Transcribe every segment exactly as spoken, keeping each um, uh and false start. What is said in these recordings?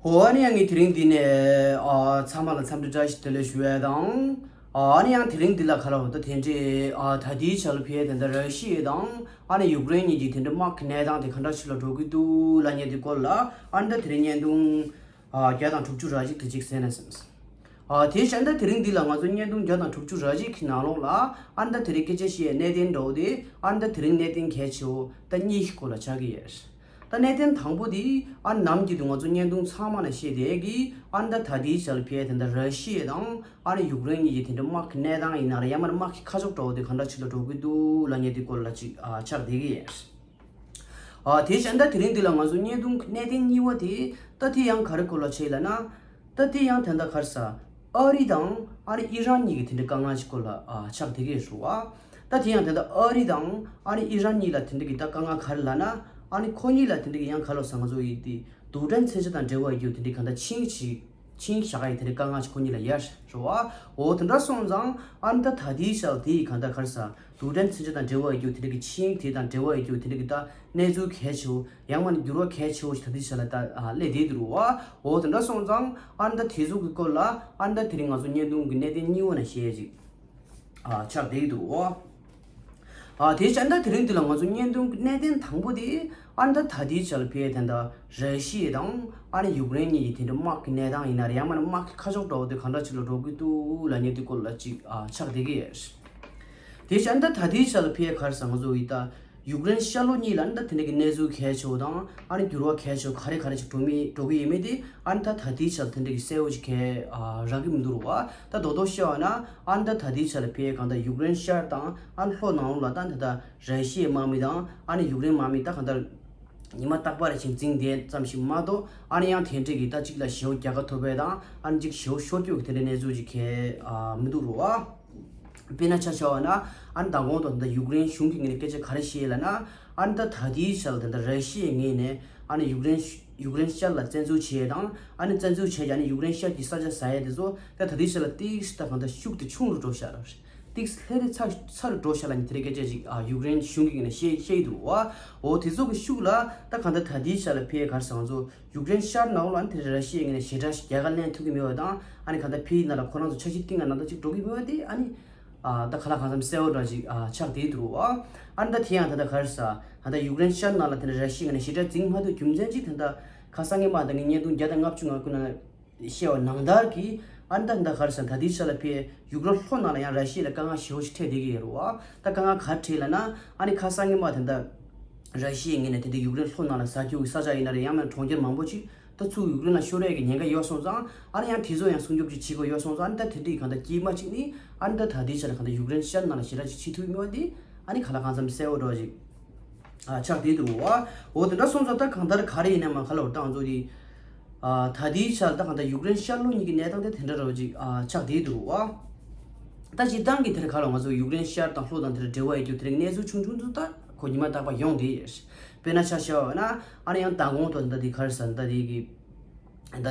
ཨོ་ཨ་ནི་ཡང་ངས་དེ་རིང་འདི་ནས་ཨ་ཚང་མ་ལ་འཚམས་འདྲི་བཀྲ་ཤིས་བདེ་ལེགས་ཞུ་ཡས་དང་། ཨ་ནི་ཡང་དེ་རིང་འདི་ལ་ག་ལ་འོ་ད་དེ་འདྲའི་ཨ་ད་ལྟའི་ཆ་ལ་ཕེ་དེ་འདྲ་ར་ཤི་ཡ་དང་ཨ་ནི་ཡུཀ་རེན་གཉིས་ཀྱི་དེ་འདྲའི་དམག་གི་གནས་སྟངས་དེ་ག་འདྲ་ཞིག་ལ་འགྲོ་གི་འདུག་ལབ་མཁན་དེ་སྐོར་ལ་ཨ་ནི་ད་དེ་རིང་བརྙན་ཐུང་ཨ་བརྒྱ་དང་དྲུག་ཅུ་ར་གཅིག་དེ་གཅིག་གསན་ན་སེམས། ཨ་དེ་བཞིན་ད་དེ་རིང་འདི་ལ་ང་ཚོ་བརྙན་ཐུང་བརྒྱ་དང་དྲུག་ཅུ་ར་གཅིག་གི་ནང་ལོགས་ལ་ཨ་ནི་ད་དེ་རིང་སྐད་ཆ་བཤད་གནད་དོན་འདྲ་བོ་དེ་ཨ་ནི་ད་དེ་རིང་གནད་དོན་གལ་ཆེ་བོ་ད་གཉིས་ཀྱི་སྐོར་ལ་ཆགས་ཀྱི་ཡོད། ད་གནད་དོན་དང་པོ་དེ་ཨ་ནི་ནམ་རྒྱུན་དུ་ང་ཚོ་བརྙན་ཐུང་ཚང་མ་ན་བཤད་བསྡད་ཀྱི་ཨ་ནི་ད་ད་ལྟའི་ཆ་ལ་ཕེ་དེ་འདྲ་ར་ཤི་ཡ་དང་ཨ་ནི་ཡུཀ་རེན་གཉིས་ཀྱི་དེ་འདྲ་དམག་གི་གནས་སྟངས་ཡིན་ན་ར་ཡང་མིན་ན་དམག་གི་ཁ་ཕྱོགས་འདྲ་བོ་དེ་ག་འདྲ་ཞིག་ལ་འགྲོ་གི་འདུག་ལབ་མཁན་དེ་སྐོར་ལ་ཅིག་ཨ་ཆགས་བསྡད་ཀྱི་ཡོད། ཨ་དེ་བཞིན་ད་དེ་རིང་འདི་ལ་ང་ཚོ་བརྙན་ཐུང་གི་གནད་དོན་གཉིས་པ་དེ་ད་དེ་ཡང་ག་རེ་སྐོར་ལ་བྱས་ལབ་ན། ད་དེ་ཡང་དེ་འདྲ་ག་རེ་ཟ། ཨ་རི་དང་ཨ་རི་ཨི་རན་གཉིས་ཀྱི་དེ་འདྲའི་དཀའ་ངལ་ཅིག་སྐོར་ལ་ཨ་ཆགས་བསྡད་ཀྱི་ཡོད་རེད་བ། ད་དེ་ཡང་དེ་འདྲ་ཨ་རི་དང་ཨ་རི་ཨི་རན་གཉིས་ལ་དེ་འདྲའི་གི་ད་དཀའ་ངལ་ག་རེ་ལབ་ན། ཨ་ནི་ཁོ་གཉིས་ལ་དེ་འདྲའི་གི་ཡང་ག་ལ་ཟ་ང་ཚོ་ཡི་དེ་རྡུལ་ཕྲན་མཚོན་ཆ་དང་འབྲེལ་བ་ཡོད་རྒྱུ་དེ་འདྲའི་ག་འདྲ་ཆིངས་ཅིག་ཆིངས་བཞག་ཡ་ཡི་དེ་འདྲའི་དཀའ་ངལ་ཅིག་ཁོ་གཉིས་ལ་ཡོད་རེད་བ། འོ་དེ་འདྲ་སོང་ཙང་ཨ་ནི་ད་ད་ལྟའི་ཆར་དེ་ཡི་ག་འདྲ་ག་རེ་ཟ། རྡུལ་ཕྲན་མཚོན་ཆ་དང་འབྲེལ་བ་ཡོད་རྒྱུ་དེ་འདྲ་གི་ཆིངས་དེ་དང་འབྲེལ་བ་ཡོད་རྒྱུ་དེ་འདྲ་གི་ད་གནས་ཚུལ་གལ་ཆེ་བོ་ཡང་མིན་ན་འགྱུར་བ་གལ་ཆེ་བོ་ཞིག་ད་ལྟའི་ཆར་ལ་ད་ཨ་སླེབས་བསྡད་འདུག་རེད་བ། འོ་དེ་འདྲ་སོང་ཙང་ཨ་ནི་ད་དེ་ཚོ་གི་སྐོར་ལ་ཨ་ནི་ད་དེ་རིང་ང་ཚོ་བརྙན་ཐུང་གི་གནད་དོན་གཉིས་པ་ན་བཤད་ཅིག་ཨ་ཆགས་བསྡད་འདུག་རེད་བ། ཨ་དེ་བཞིན་ད་དེ་རིང་འདི་ལ་ང་ཚོ་བརྙན་ཐུང་གི་གནད་དོན་དང་པོ་དེ་ཨ་ནི་ད་ད་ལྟའི་ཆར་ལ་ཕེ་དེ་འདྲ་ར་ཤི་ཡ་དང་ཨ་ནི་ཡུཀ་རེན་གཉིས་ཀྱི་དེ་འདྲ་དམག་གི་གནས་སྟངས་ཡིན་ན་རེད་ཡང་མིན་ན་དམག་གི་ཁ་ཕྱོགས་འདྲ་བོ་དེ་ག་འདྲ་ཅིག་ལ་འགྲོ་གི་འདུག་ལབ་མཁན་དེ་སྐོར་ལ་ཅིག་ཨ་ཆགས་བསྡད་ཀྱི་ཡོད། དེ་བཞིན་ད་ད་ལྟའི་ཆར་ལ་ཕེ་ག་རེ་ཟ་ང་ཚོ་ཡི་ད་ཡུཀ་རེན་ཤར་ལྷོ་གཉིས་ལ་ཨ་ནི་ད་དེ་འདྲ་གི་གནས་ཚུལ་གལ་ཆེ་བོ་དང་ཨ་ནི་འགྱུར་བ་གལ་ཆེ་བོ་ག་རེ་ག་རེ་ཅིག་འགྲོ་མི་འགྲོ་གི་ཡོད་མེད་དེ་ཨ་ནི་ད་ད་ལྟའི་ཆར་དེ་འདྲ་གི་གསལ་བོ་ཅིག་ག་རག་གི་མི་འདུག་རེད་བ། ད་རྡོག་རྡོག་བཤད་པ་ན་ཨ་ནི་ད་ད་ལྟའི་ཆར་ལ་ཕེ་གང་ལྟར་ཡུཀ་རེན་ཤར་དང་ཨ་ནི་ལྷོ་ནང་ལོགས་ལ་ད་ད་ལྟ་ར་ཤི་ཡའི་དམག་མི་དང་ཨ་ནི་ཡུཀ་རེན་དམག་མི་ད་གང་ལྟར་ཉི་མ་རྟག་པར་ཞིག་འཛིང་བསྡད་ཙམ་ཞིག་མ་གཏོགས་ཨ་ནི་ཡང་དེ་འདྲའི་གི་ད་གཅིག་ལ་ཞེ་པོ་རྒྱལ་ཁ་ཐོབ་པ་དང་ཨ་ནི་གཅིག་ཞེ་པོ་ཤོར་རྒྱུ་གི་དེ་འདྲའི་གནས་ཚུལ་ཅིག་ག་རག་མི་འདུག་རེད་བ། དཔེར་ན་ཆ་བཞག་པ་ན་ཨ་ནི་མདང་དགོང་དང་ད་ཡུཀ་རེན་གཞུང་གི་ངོས་ནས་སྐད་ཆ་ག་རེ་བཤད་ལབ་ན་ཨ་ནི་ད་ད་ལྟའི་ཆར་ལ་ད་ལྟ་ར་ཤི་ཡའི་ངོས་ནས་ཨ་ནི་ཡུཀ་རེན་ཡུཀ་རེན་ཤར་ལ་བཙན་འཛུལ་བྱས་དང་ཨ་ནི་བཙན་འཛུལ་བྱས་ཀྱི་ཨ་ནི་ཡུཀ་རེན་ཤར་གྱི་ས་ཆ་ཟ་ཡ་དེ་ཚོ་ད་ད་ལྟའི་ཆར་ལ་ཏིག་ཙམ་ད་གང་ལྟར་ཤུགས་དེ་ཆུང་རུ་འགྲོ་ཤག་ར། ཏིག་ཙམ་ལྷོད་རེ་ཚ་ཚ་རུ་འགྲོ་ཤག་ལབ་མཁན་དེ་འདྲའི་སྐད་ཆ་ཅིག་ཨ་ཡུཀ་རེན་གཞུང་གི་ངོས་ནས་བཤད་བཤད་ཀྱི་འདུག་རེད་བ། འོ་དེ་ཚོ་གི་ཤུགས་ལ་ད་གང་ལྟར་ད་ལྟའི་ཆར་ལ་ཕེ་ག་རེ་ཟ་ང་ཚོ་ཡུཀ་རེན་ཤར་ནང་ལ་ཨ་ནི་དེ་ར་ཤི་ཡའི་ངོས་ནས་ཞེ་དྲག་ཞིག་རྒྱལ་ཁ་ལེན་ཐུབ་ཀྱི་མེད་པ་དང་ཨ་ནི་གང་ལྟར་ཕེ་ཡི་ནང་ལ་ཁོ་རང་ཚོ་འཆར་གཞི་བཏིང་ཡ་ནང་ལྟར་ཅིག་འགྲོ་གི་མེད་པ་དེ་ཨ་ནི་ཨ་ད་ག་ལ་གང་འཚམ་གསལ་བོ་འདྲ་ཅིག་ཨ་ཆགས་བསྡད་འདུག་རེད་བ། ཨ་ནི་ད་དེ་ཡང་ད་ལྟ་ག་རེ་ཟ་ད་ལྟ་ཡུཀ་རེན་ཤར་ནང་ལ་དེ་འདྲ་ར་ཤི་ཡའི་ངོས་ནས་ཞེ་དྲག་འཛིང་མ་ཐུབ་རྒྱུ་མཚན་ཅིག་ད་ལྟ་ཁ་སང་ཉི་མ་ད་ངས་བརྙན་ཐུང་བརྒྱ་དང་ལྔ་བཅུ་ང་དགུ་ནང་བཤད་པ་ནང་ལྟར་གྱི་ཨ་ནི་ད་ད་ག་རེ་ཟ་ད་ལྟའི་ཆར་ལ་ཕེ་ཡུཀ་རེན་ལྷོ་ནང་ལ་ཡང་ར་ཤི་ཡ་ལ་དཀའ་ངལ་ཞེ་པོ་ཞིག་འཕྲད་བསྡད་ཀྱི་ཡོད་རེད་བ། ད་དཀའ་ངལ་ག་རེ་འཕྲད་ལབ་ན་ཨ་ནི་ཁ་སང་ཉི་མ་དེ་འདྲ་ར་ཤི་ཡའི་ངོས་ནས་དེ་འདྲ་ཡུཀ་རེན་ལྷོ་ནང་ལ་ཟ་རྒྱུ་གི་ས་ཆ་ཡིན་ན་རེད་ཡང་མིན་ན་གྲོང་ཁྱེར་མང་པོ་ཅིག་ད་ཚུར་ཡུཀ་རེན་ལ་ཤོར་ཡས་ཀྱི་ཉེན་ཁ་ཡོད་སོང་ཙང་ཨ་ནི་ཡང་དེ་ཚོ་ཡང་སྲུང་སྐྱོབ་ཅིག་བྱེད་དགོས་ཡོད་སོང་ཙང་ཨ་ནི་ད་དེ་འདྲའི་གང་ལྟར་སྐྱེས་མ་ཅིག་ནི་ཨ་ནི་ད་ད་ལྟའི་ཆར་གང་ལྟར་ཡུཀ་རེན་ཤར་ནང་ལ་ཞེ་དྲག་ཅིག་ཕྱིན་ཐུབ་ཡོད་མེད་པ་དེ་ཨ་ནི་ག་ལ་གང་འཚམ་གསལ་བོ་འདྲ་ཅིག་ཨ་ཆགས་བསྡད་འདུག་བ། འོ་དེ་འདྲ་སོང་ཙང་ད་གང་ལྟར་ག་རེ་ཡིན་ན་མ་ག་ལ་བར་ཏང་ཚོ་དེ་ཨ་ད་ལྟའི་ཆར་ད་གང་ལྟར་ཡུཀ་རེན་ཤར་ལྷོ་གཉིས་ཀྱི་གནས་སྟངས་དེ་དེ་འདྲ་འདྲ་བོ་ཅིག་ཨ་ཆགས་བསྡད་འདུག་བ། ད་སྤྱིར་བཏང་གི་དེར་ག་ལ་ང་ཚོ་ཡུཀ་རེན་ཤར་དང་ལྷོ་དང་དེར་འབྲེལ་བ་ཡོད་རྒྱུ་དེ་རིང་གནས་ཚུལ་ཆུང་ཆུང་ཚོ་ད་ཁོ་ཉི་མ་རྟག་པར་ཡོང་བསྡད་ཡོད། དཔེར་ན་ཆ་བཞག་པ་ན་ཨ་ནི་ཡང་མདང་དགོང་ཐོག་ད་དེ་ག་རེ་ཟ་ད་དེ་གི་ད་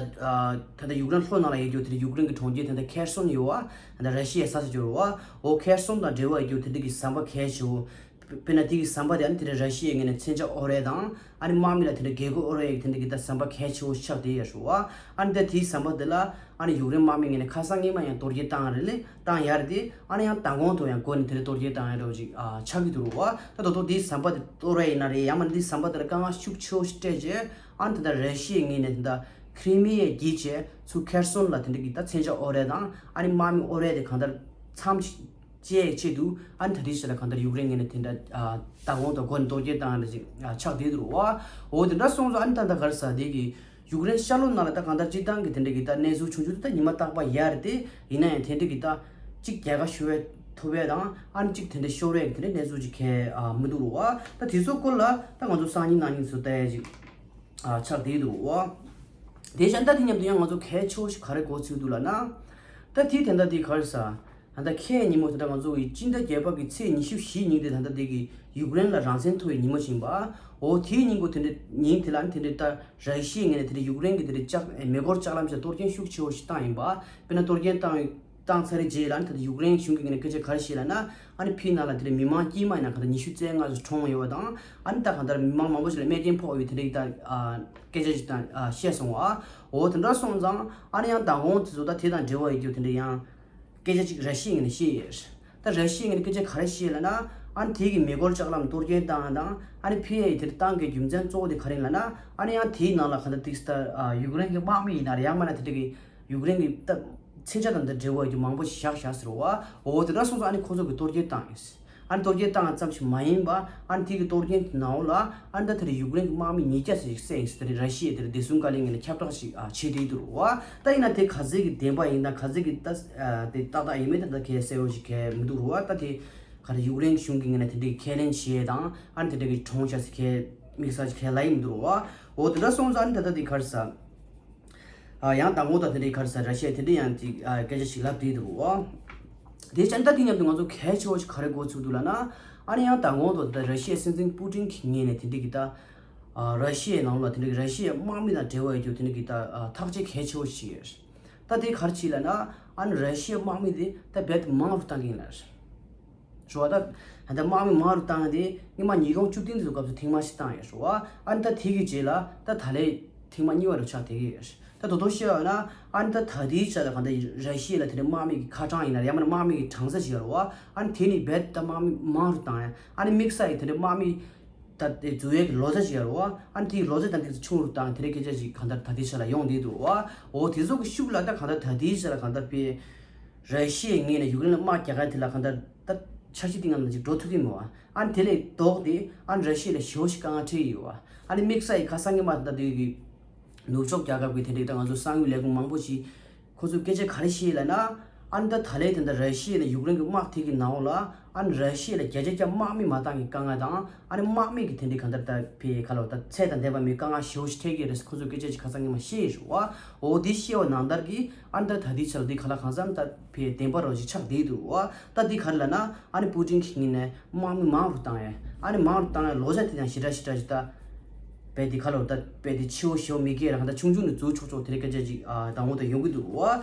ད་ད་ཡུཀ་རེན་ལྷོ་ནང་ལ་ཡོད་རྒྱུ་དེ་ཡུཀ་རེན་གྱི་གྲོང་ཁྱེར་ད་ད་ཁེར་སོན་ཡོད་བ། ད་ར་ཤི་ཡའི་ས་ཆ་ཡོད་རེད་བ། འོ་ཁེར་སོན་དང་འབྲེལ་བ་ཡོད་རྒྱུ་དེ་འདྲ་གི་ཟམ་པ་གལ་ཆེ་བོ། དཔེར་ན་དེ་གི་ཟམ་པ་དེ་ཨ་ནི་དེ་འདྲ་ར་ཤི་ཡའི་ངོས་ནས་མཚོན་ཆ་དབོར་ཡས་དང་ཨ་ནི་དམག་མི་ལ་དེ་འདྲ་རྒྱལ་སྒོ་དབོར་ཡས་དེ་འདྲ་གི་ད་ཟམ་པ་གལ་ཆེ་བོ་ཆགས་བསྡད་ཡོད་རེད་བ། ཨ་ནི་ད་དེའི་ཟམ་པ་དེ་ལ་ཨ་ནི་ཡུཀ་རེན་དམག་མི་ངོས་ནས་ཁ་སང་སྔོན་མ་ཡང་གཏོར་རྒོལ་བཏང་རེད་ལེ་བཏང་ཡ་རེད་དེ་ཨ་ནི་ཡང་མདང་དགོང་ཐོག་ཡང་འགོ་ནས་དེ་འདྲ་གཏོར་རྒོལ་བཏང་ཡ་འདྲ་བོ་ཅིག་ཨ་ཆགས་ཀྱི་འདུག་རེད་བ། ད་ད་དུང་དེའི་ཟམ་པ་དེ་གཏོར་བ་ཡིན་ན་རེད་ཡང་མིན་ན་དེའི་ཟམ་པ་དེ་ལ་དཀའ་ངལ་ཤུགས་ཆེ་བོ་ཞིག་སྤྲད་རྗེས། ཨ་ནི་ད་ལྟ་ར་ཤི་ཡའི་ངོས་ནས་ད་ལྟ་ཁི་རི་མི་ཡ་བརྒྱུད་བྱས་ཚུར་ཁེར་སོན་ལ་དེ་འདྲ་གི་ད་མཚོན་ཆ་དབོར་ཡས་དང་ཨ་ནི་དམག་མི་དབོར་ཡས་དེ་གང་ལྟར་མཚམས་བཅད་ཆེད་དུ་ཨ་ནི་ད་ལྟའི་ཆ་ལ་གང་ལྟར་ཡུཀ་རེན་ངོས་ནས་དེ་འདྲ་ཨ་ད་གོང་དུ་འགོ་ནས་གཏོར་རྒོལ་བཏང་ཡ་འདྲ་ཅིག་ཨ་ཆགས་བསྡད་འདུག་རེད་བ། འོ་དེ་འདྲ་སོང་ཙང་ཨ་ནི་ད་ལྟ་ག་རེ་ཟ་དེ་གི་ཡུཀ་རེན་ཤར་ལྷོ་ནང་ལ་ད་གང་ལྟར་སྤྱིར་བཏང་གི་དེ་འདྲ་གི་ད་གནས་ཚུལ་བྱུང་རྒྱུ་དེ་ད་ཉི་མ་རྟག་པར་ཡོད་རེད་དེ་ཡིན་ན་ཡང་དེ་འདྲ་གི་ད་གཅིག་རྒྱལ་ཁ་ཤོར་བའི་ཐུབ་པའི་དང་ཨ་ནི་གཅིག་དེ་འདྲ་ཤོར་བའི་དེ་འདྲ་གནས་ཚུལ་ཅིག་ག་ཨ་མི་འདུག་རེད་བ། ད་དེ་ཚོ་སྐོར་ལ་ད་ང་ཚོ་སང་ཉིན་གནངས་ཉིན་ཚོ་ལྟ་ཡ་ཅིག་ཨ་ཆགས་བསྡད་འདུག་རེད་བ། དེ་བཞིན་ད་དེ་མཉམ་དུ་ཡང་ང་ཚོ་གལ་ཆེ་བོ་ཞིག་ག་རེ་གོ་ཚུལ་འདུག་ལབ་ན། ད་དེ་དེ་འདྲ་དེ་ག་རེ་ཟ། ད་ལྟ་ཁ་སང་ཉིན་མོ་དེ་འདྲ་ང་ཚོ་གི་སྤྱི་ཟླ་བརྒྱད་པ་གི་ཚེས་ཉི་ཤུ་བཞི་ཉིན་དེ་ད་ལྟ་དེ་གི་ཡུཀ་རེན་ལ་རང་བཙན་ཐོབ་པའི་ཉིན་མོ་ཞིག་ཡིན་པ། འོ་དེའི་ཉིན་གུ་དེ་འདྲ་ཉིན་དེ་ལ་དེ་འདྲ་ད་ར་ཤི་ཡའི་ངོས་ནས་དེ་འདྲ་ཡུཀ་རེན་གྱི་དེ་འདྲ་ལྕགས་མེ་འཁོར་ལྕགས་ལམ་ཞིག་གཏོར་སྐྱོན་ཤུགས་ཆེ་བོ་ཞིག་བཏང་ཡིན་པ། དཔེར་ན་གཏོར་སྐྱོན་བཏང་བའི་ བཏང་ཚར་རེད་རྗེས་ལ་ཨ་ནི་ད་ལྟ་ཡུཀ་རེན་གཞུང་གི་ངོས་ནས་སྐད་ཆ་ག་རེ་བཤད་ལབ་ན། ཨ་ནི་ཕིའི་ནང་ལ་དེ་རིང་མི་མང་དཀྱུས་མ་ཡིན་ན་ག་ད་ཉི་ཤུ་རྩ་ལྔ་ཙམ་གྲོངས་ཡོད་པ་དང་། ཨ་ནི་ད་ག་ད་མི་མང་མང་པོ་ཞིག་ལ་རྨས་སྐྱོན་ཕོག་ཡོད་དེ་འདྲའི་ད་ཨ་སྐད་ཆ་ཞིག་དང་ཨ་བཤད་སོང་བ། འོ་དེ་འདྲ་སོང་ཙང་ཨ་ནི་ཡང་མདང་དགོང་དེ་ཚོ་ད་དེ་དང་འབྲེལ་བ་ཡོད་རྒྱུ་དེ་འདྲ་ཡང་སྐད་ཆ་ཅིག་ར་ཤི་ཡའི་ངོས་ནས་བཤད་ཡོད། ད་ར་ཤི་ཡའི་ངོས་ནས་སྐད་ཆ་ག་རེ་བཤད་ལབ་ན། ཨ་ནི་དེ་གི་མེ་འཁོར་ལྕགས་ལམ་གཏོར་སྐྱོན་བཏང་དང་ཨ་ནི་ཕིའི་དེར་བཏང་གི་རྒྱུ་མཚན་གཙོ་བོ་དེ་ག་རེ་ཡིན་ལབ་ན། ཨ་ནི་ཡང་དེའི་ནང་ལ་ག་ད་ཏིག་ས་ད་ཡུཀ་རེན་གི་དམག་མི་ཡིན་ན་རེད། ཡང་མིན་ན་དེ་འདྲ་གི་ཡུཀ་རེན་གྱི་ད་མཚོན་ཆ་དང་དེ་འབྲེལ་བ་ཡོད་རྒྱུ་མང་པོ་ཞིག་བཞག་བཞག་ཟེར་བ། འོ་དེ་འདྲ་སོང་ཙང་ཨ་ནི་ཁོ་ཚོ་གིས་གཏོར་སྐྱོན་བཏང་ཡིན། ཨ་ནི་གཏོར་སྐྱོན་བཏང་ཙམ་ཞིག་མ་ཡིན་པ། ཨ་ནི་དེ་གི་གཏོར་སྐྱོན་གྱི་ནང་ལ་ཨ་ནི་ད་དེ་རིང་ཡུཀ་རེན་གྱི་དམག་མི་ཉིས་བརྒྱ་ཙམ་ཞིག་བསད་ཡིན་ཟེར། དེ་རིང་ར་ཤི་ཡས་དེ་རིང་བདེ་སྲུང་བཀའ་བློན་ངོས་ནས་ཁྱབ་བསྒྲགས་ཤིག་ཨ་བྱས་བསྡད་འདུག་རེད་བ། ད་ཡིན་ན་དེ་ག་ཚོད་ཀྱི་བདེན་པ་ཡིན་དང་ག་ཚོད་ཀྱི་ད་ཨ་དེ་ཏག་ཏག་ཡིན་མིན་དེ་ད་གལ་གསལ་བོ་ཞིག་གལ་མི་འདུག་རེད་བ། ད་དེ་ག་རེ་ཡུཀ་རེན་གཞུང་གི་ངོས་ནས་དེ་འདྲའི་ཁས་ལེན་བྱས་དང་ཨ་ནི་དེ་འདྲ་གི་གྲོངས་ཤག་ཟེར་གལ་དམིགས་བསལ་ཞིག་གལ་ལ་ཡིན་མི་འདུག་རེད་བ། འོ་དེ་འདྲ་སོང་ཙང་ཨ་ནི་ད་ལྟ་དེ་ག་རེ་ཟ། ཨ་ཡང་མདང་དགོང་དང་དེ་འདྲའི་ག་རེ་ཟ་ར་ཤི་ཡས་དེ་འདྲའི་ཡང་ཅིག་ཨ་སྐད་ཆ་ཞིག་ལབ་བསྡད་འདུག་རེད་བ། དེ་བྱས་ད་དེ་མཉམ་དུ་ང་ཚོ་གལ་ཆེ་བོ་ཞིག་ག་རེ་གོ་ཚུགས་འདུག་ལབ་ན། ཨ་ནི་ཡང་མདང་དགོང་དང་ད་ར་ཤི་ཡའི་སྲིད་འཛིན་པུ་ཏིན་གྱི་ངོས་ནས་དེ་འདྲའི་གི་ད་ཨ་ར་ཤི་ཡའི་ནང་ལ་དེ་འདྲའི་ར་ཤི་ཡའི་དམག་མི་དང་འབྲེལ་བ་ཡོད་རྒྱུ་དེ་འདྲའི་གི་ད་ཨ་ཐག་གཅོད་གལ་ཆེ་བོ་ཞིག་ཡོད། ད་དེ་ག་རེ་བྱས་ལབ་ན། ཨ་ནི་ར་ཤི་ཡའི་དམག་མི་དེ་ད་རྦད་དེ་མང་རུ་བཏང་གི་ཡིན་ལབ། རེད་བ། ད་ད་དམག་མི་མང་རུ་བཏང་ཡ་དེ་སྔོན་མ་ཉིས་སྟོང་བཅུ་བདུན་དེ་ཚོ་སྐབས་སུ་ཐེངས་མ་ཞིག་བཏང་ཡོད་རེད་བ། ཨ་ནི་ད་དེ་གི་རྗེས་ལ་ད་ད་ལན་ཐེངས་མ་གཉིས་པ་རུ་ཆགས་བསྡད་ཀྱི་ཡོད་རེད། ད་དོ་དོ་བཤད་ཡོད་ན། ཨ་ནི་ད་ད་ལྟའི་ཆ་ལ་གང་ལྟར་ར་ཤི་ཡ་ལ་དེ་འདྲའི་དམག་མི་གི་ཁ་གྲངས་ཡིན་ན་ཡང་མིན་ན་དམག་མི་གི་གྲངས་ཚད་ཅིག་ཡོད་རེད་བ། ཨ་ནི་དེ་ནི་རྦད་ད་དམག་མི་མང་རུ་བཏང་ཡ། ཨ་ནི་དམིགས་བསལ་གྱི་དེ་འདྲའི་དམག་མི་ད་དེ་འཛུལ་ཡས་ཀྱི་ལོ་ཙཱ་ཅིག་ཡོད་རེད་བ། ཨ་ནི་དེའི་ལོ་ཙཱ་དང་དེ་ཚོ་ཆུང་རུ་བཏང་དེ་འདྲའི་སྐད་ཆ་ཅིག་གང་ལྟར་ད་ལྟའི་ཆ་ལ་ཡོང་བསྡད་འདུག་རེད་བ། འོ་དེ་ཚོ་གི་ཤུགས་ལ་ད་གང་ལྟར་ད་ལྟའི་ཆ་ལ་གང་ལྟར་དཔེ། ར་ཤི་ཡའི་ངོས་ནས་ཡུཀ་རེན་ལ་དམག་རྒྱག་ཡ་དེ་ལ་གང་ལྟར་ད་འཆར་གཞི་སྟེང་ལ་ཅིག་འགྲོ་ཐུབ་ཀྱི་མེད་བ། ཨ་ནི་དེ་ལས་ལྡོག་སྟེ་ཨ་ནི་ར་ཤི་ཡ་ལ་ཞེ་པོ་ཞིག་དཀའ་ངལ་འཕྲད་ཀྱི་ཡོད་བ། ཨ་ནི་དམིགས་བསལ་གྱི་ཁ་སང་ཉི་མ་ད་དེ་གི་ནུབ་ཕྱོགས་རྒྱལ་ཁབ་ཀྱི་དེ་འདྲའི་ད་ང་ཚོ་གསང་བའི་ལས་ཁུངས་མང་པོ་ཞིག་ཁོ་ཚོས་སྐད་ཆ་ག་རེ་བཤད་ལབ་ན། ཨ་ནི་ད་ད་ལན་དེ་འདྲ་ར་ཤི་ཡ་ནས་ཡུཀ་རེན་གྱི་དམག་དེ་གི་ནང་ལ་ཨ་ནི་ར་ཤི་ཡ་ལ་བརྒྱ་ཆ་བརྒྱ་དམག་མི་མ་བཏང་གི་དཀའ་ངལ་དང་། ཨ་ནི་དམག་མི་གི་དེ་འདྲའི་གང་ལྟར་ད་ཕི་ཁ་ལོ་ད་ཚད་དང་ལྡན་པ་མི་དཀའ་ངལ་ཞེ་པོ་ཞིག་འཕྲད་ཀྱི་རེད་ཟེར་ཁོ་ཚོས་སྐད་ཆ་ཅིག་ཁ་སང་ཉི་མ་བཤད་ཡོད་རེད་བ། འོ་དེ་བཤད་པ་ནང་ལྟར་གྱི་ཨ་ནི་ད་ད་ལྟའི་ཆར་དེ་ག་ལ་གང་འཚམ་ད་ཕི་བདེན་པ་རོ་ཞིག་ཆགས་བསྡད་འདུག་བ། ད་དེ་ག་རེ་ལབ་ན། ཨ་ནི་པུ་ཏིན་གྱི་ངོས་ནས་དམག་མི་མང་རུ་བཏང་ཡས། ཨ་ནི་མང་རུ་བཏང་ཡས་ལོ་ཙཱ་དེ་ཡང་ཞེ་དྲག་ཞེ་དྲག་ཞིག་ད་རྦད་དེ་ཁ་ལོ་ད་རྦད་དེ་ཆེ་བོ་ཞེ་བོ་མི་སྐྱེ་ར། གང་ལྟར་ཆུང་ཆུང་ནས་འཛུགས་ཆོག་ཆོག་དེ་འདྲའི་སྐད་ཆ་ཅིག་ཨ་དང་པོ་དང་ཡོང་གི་འདུག་བ།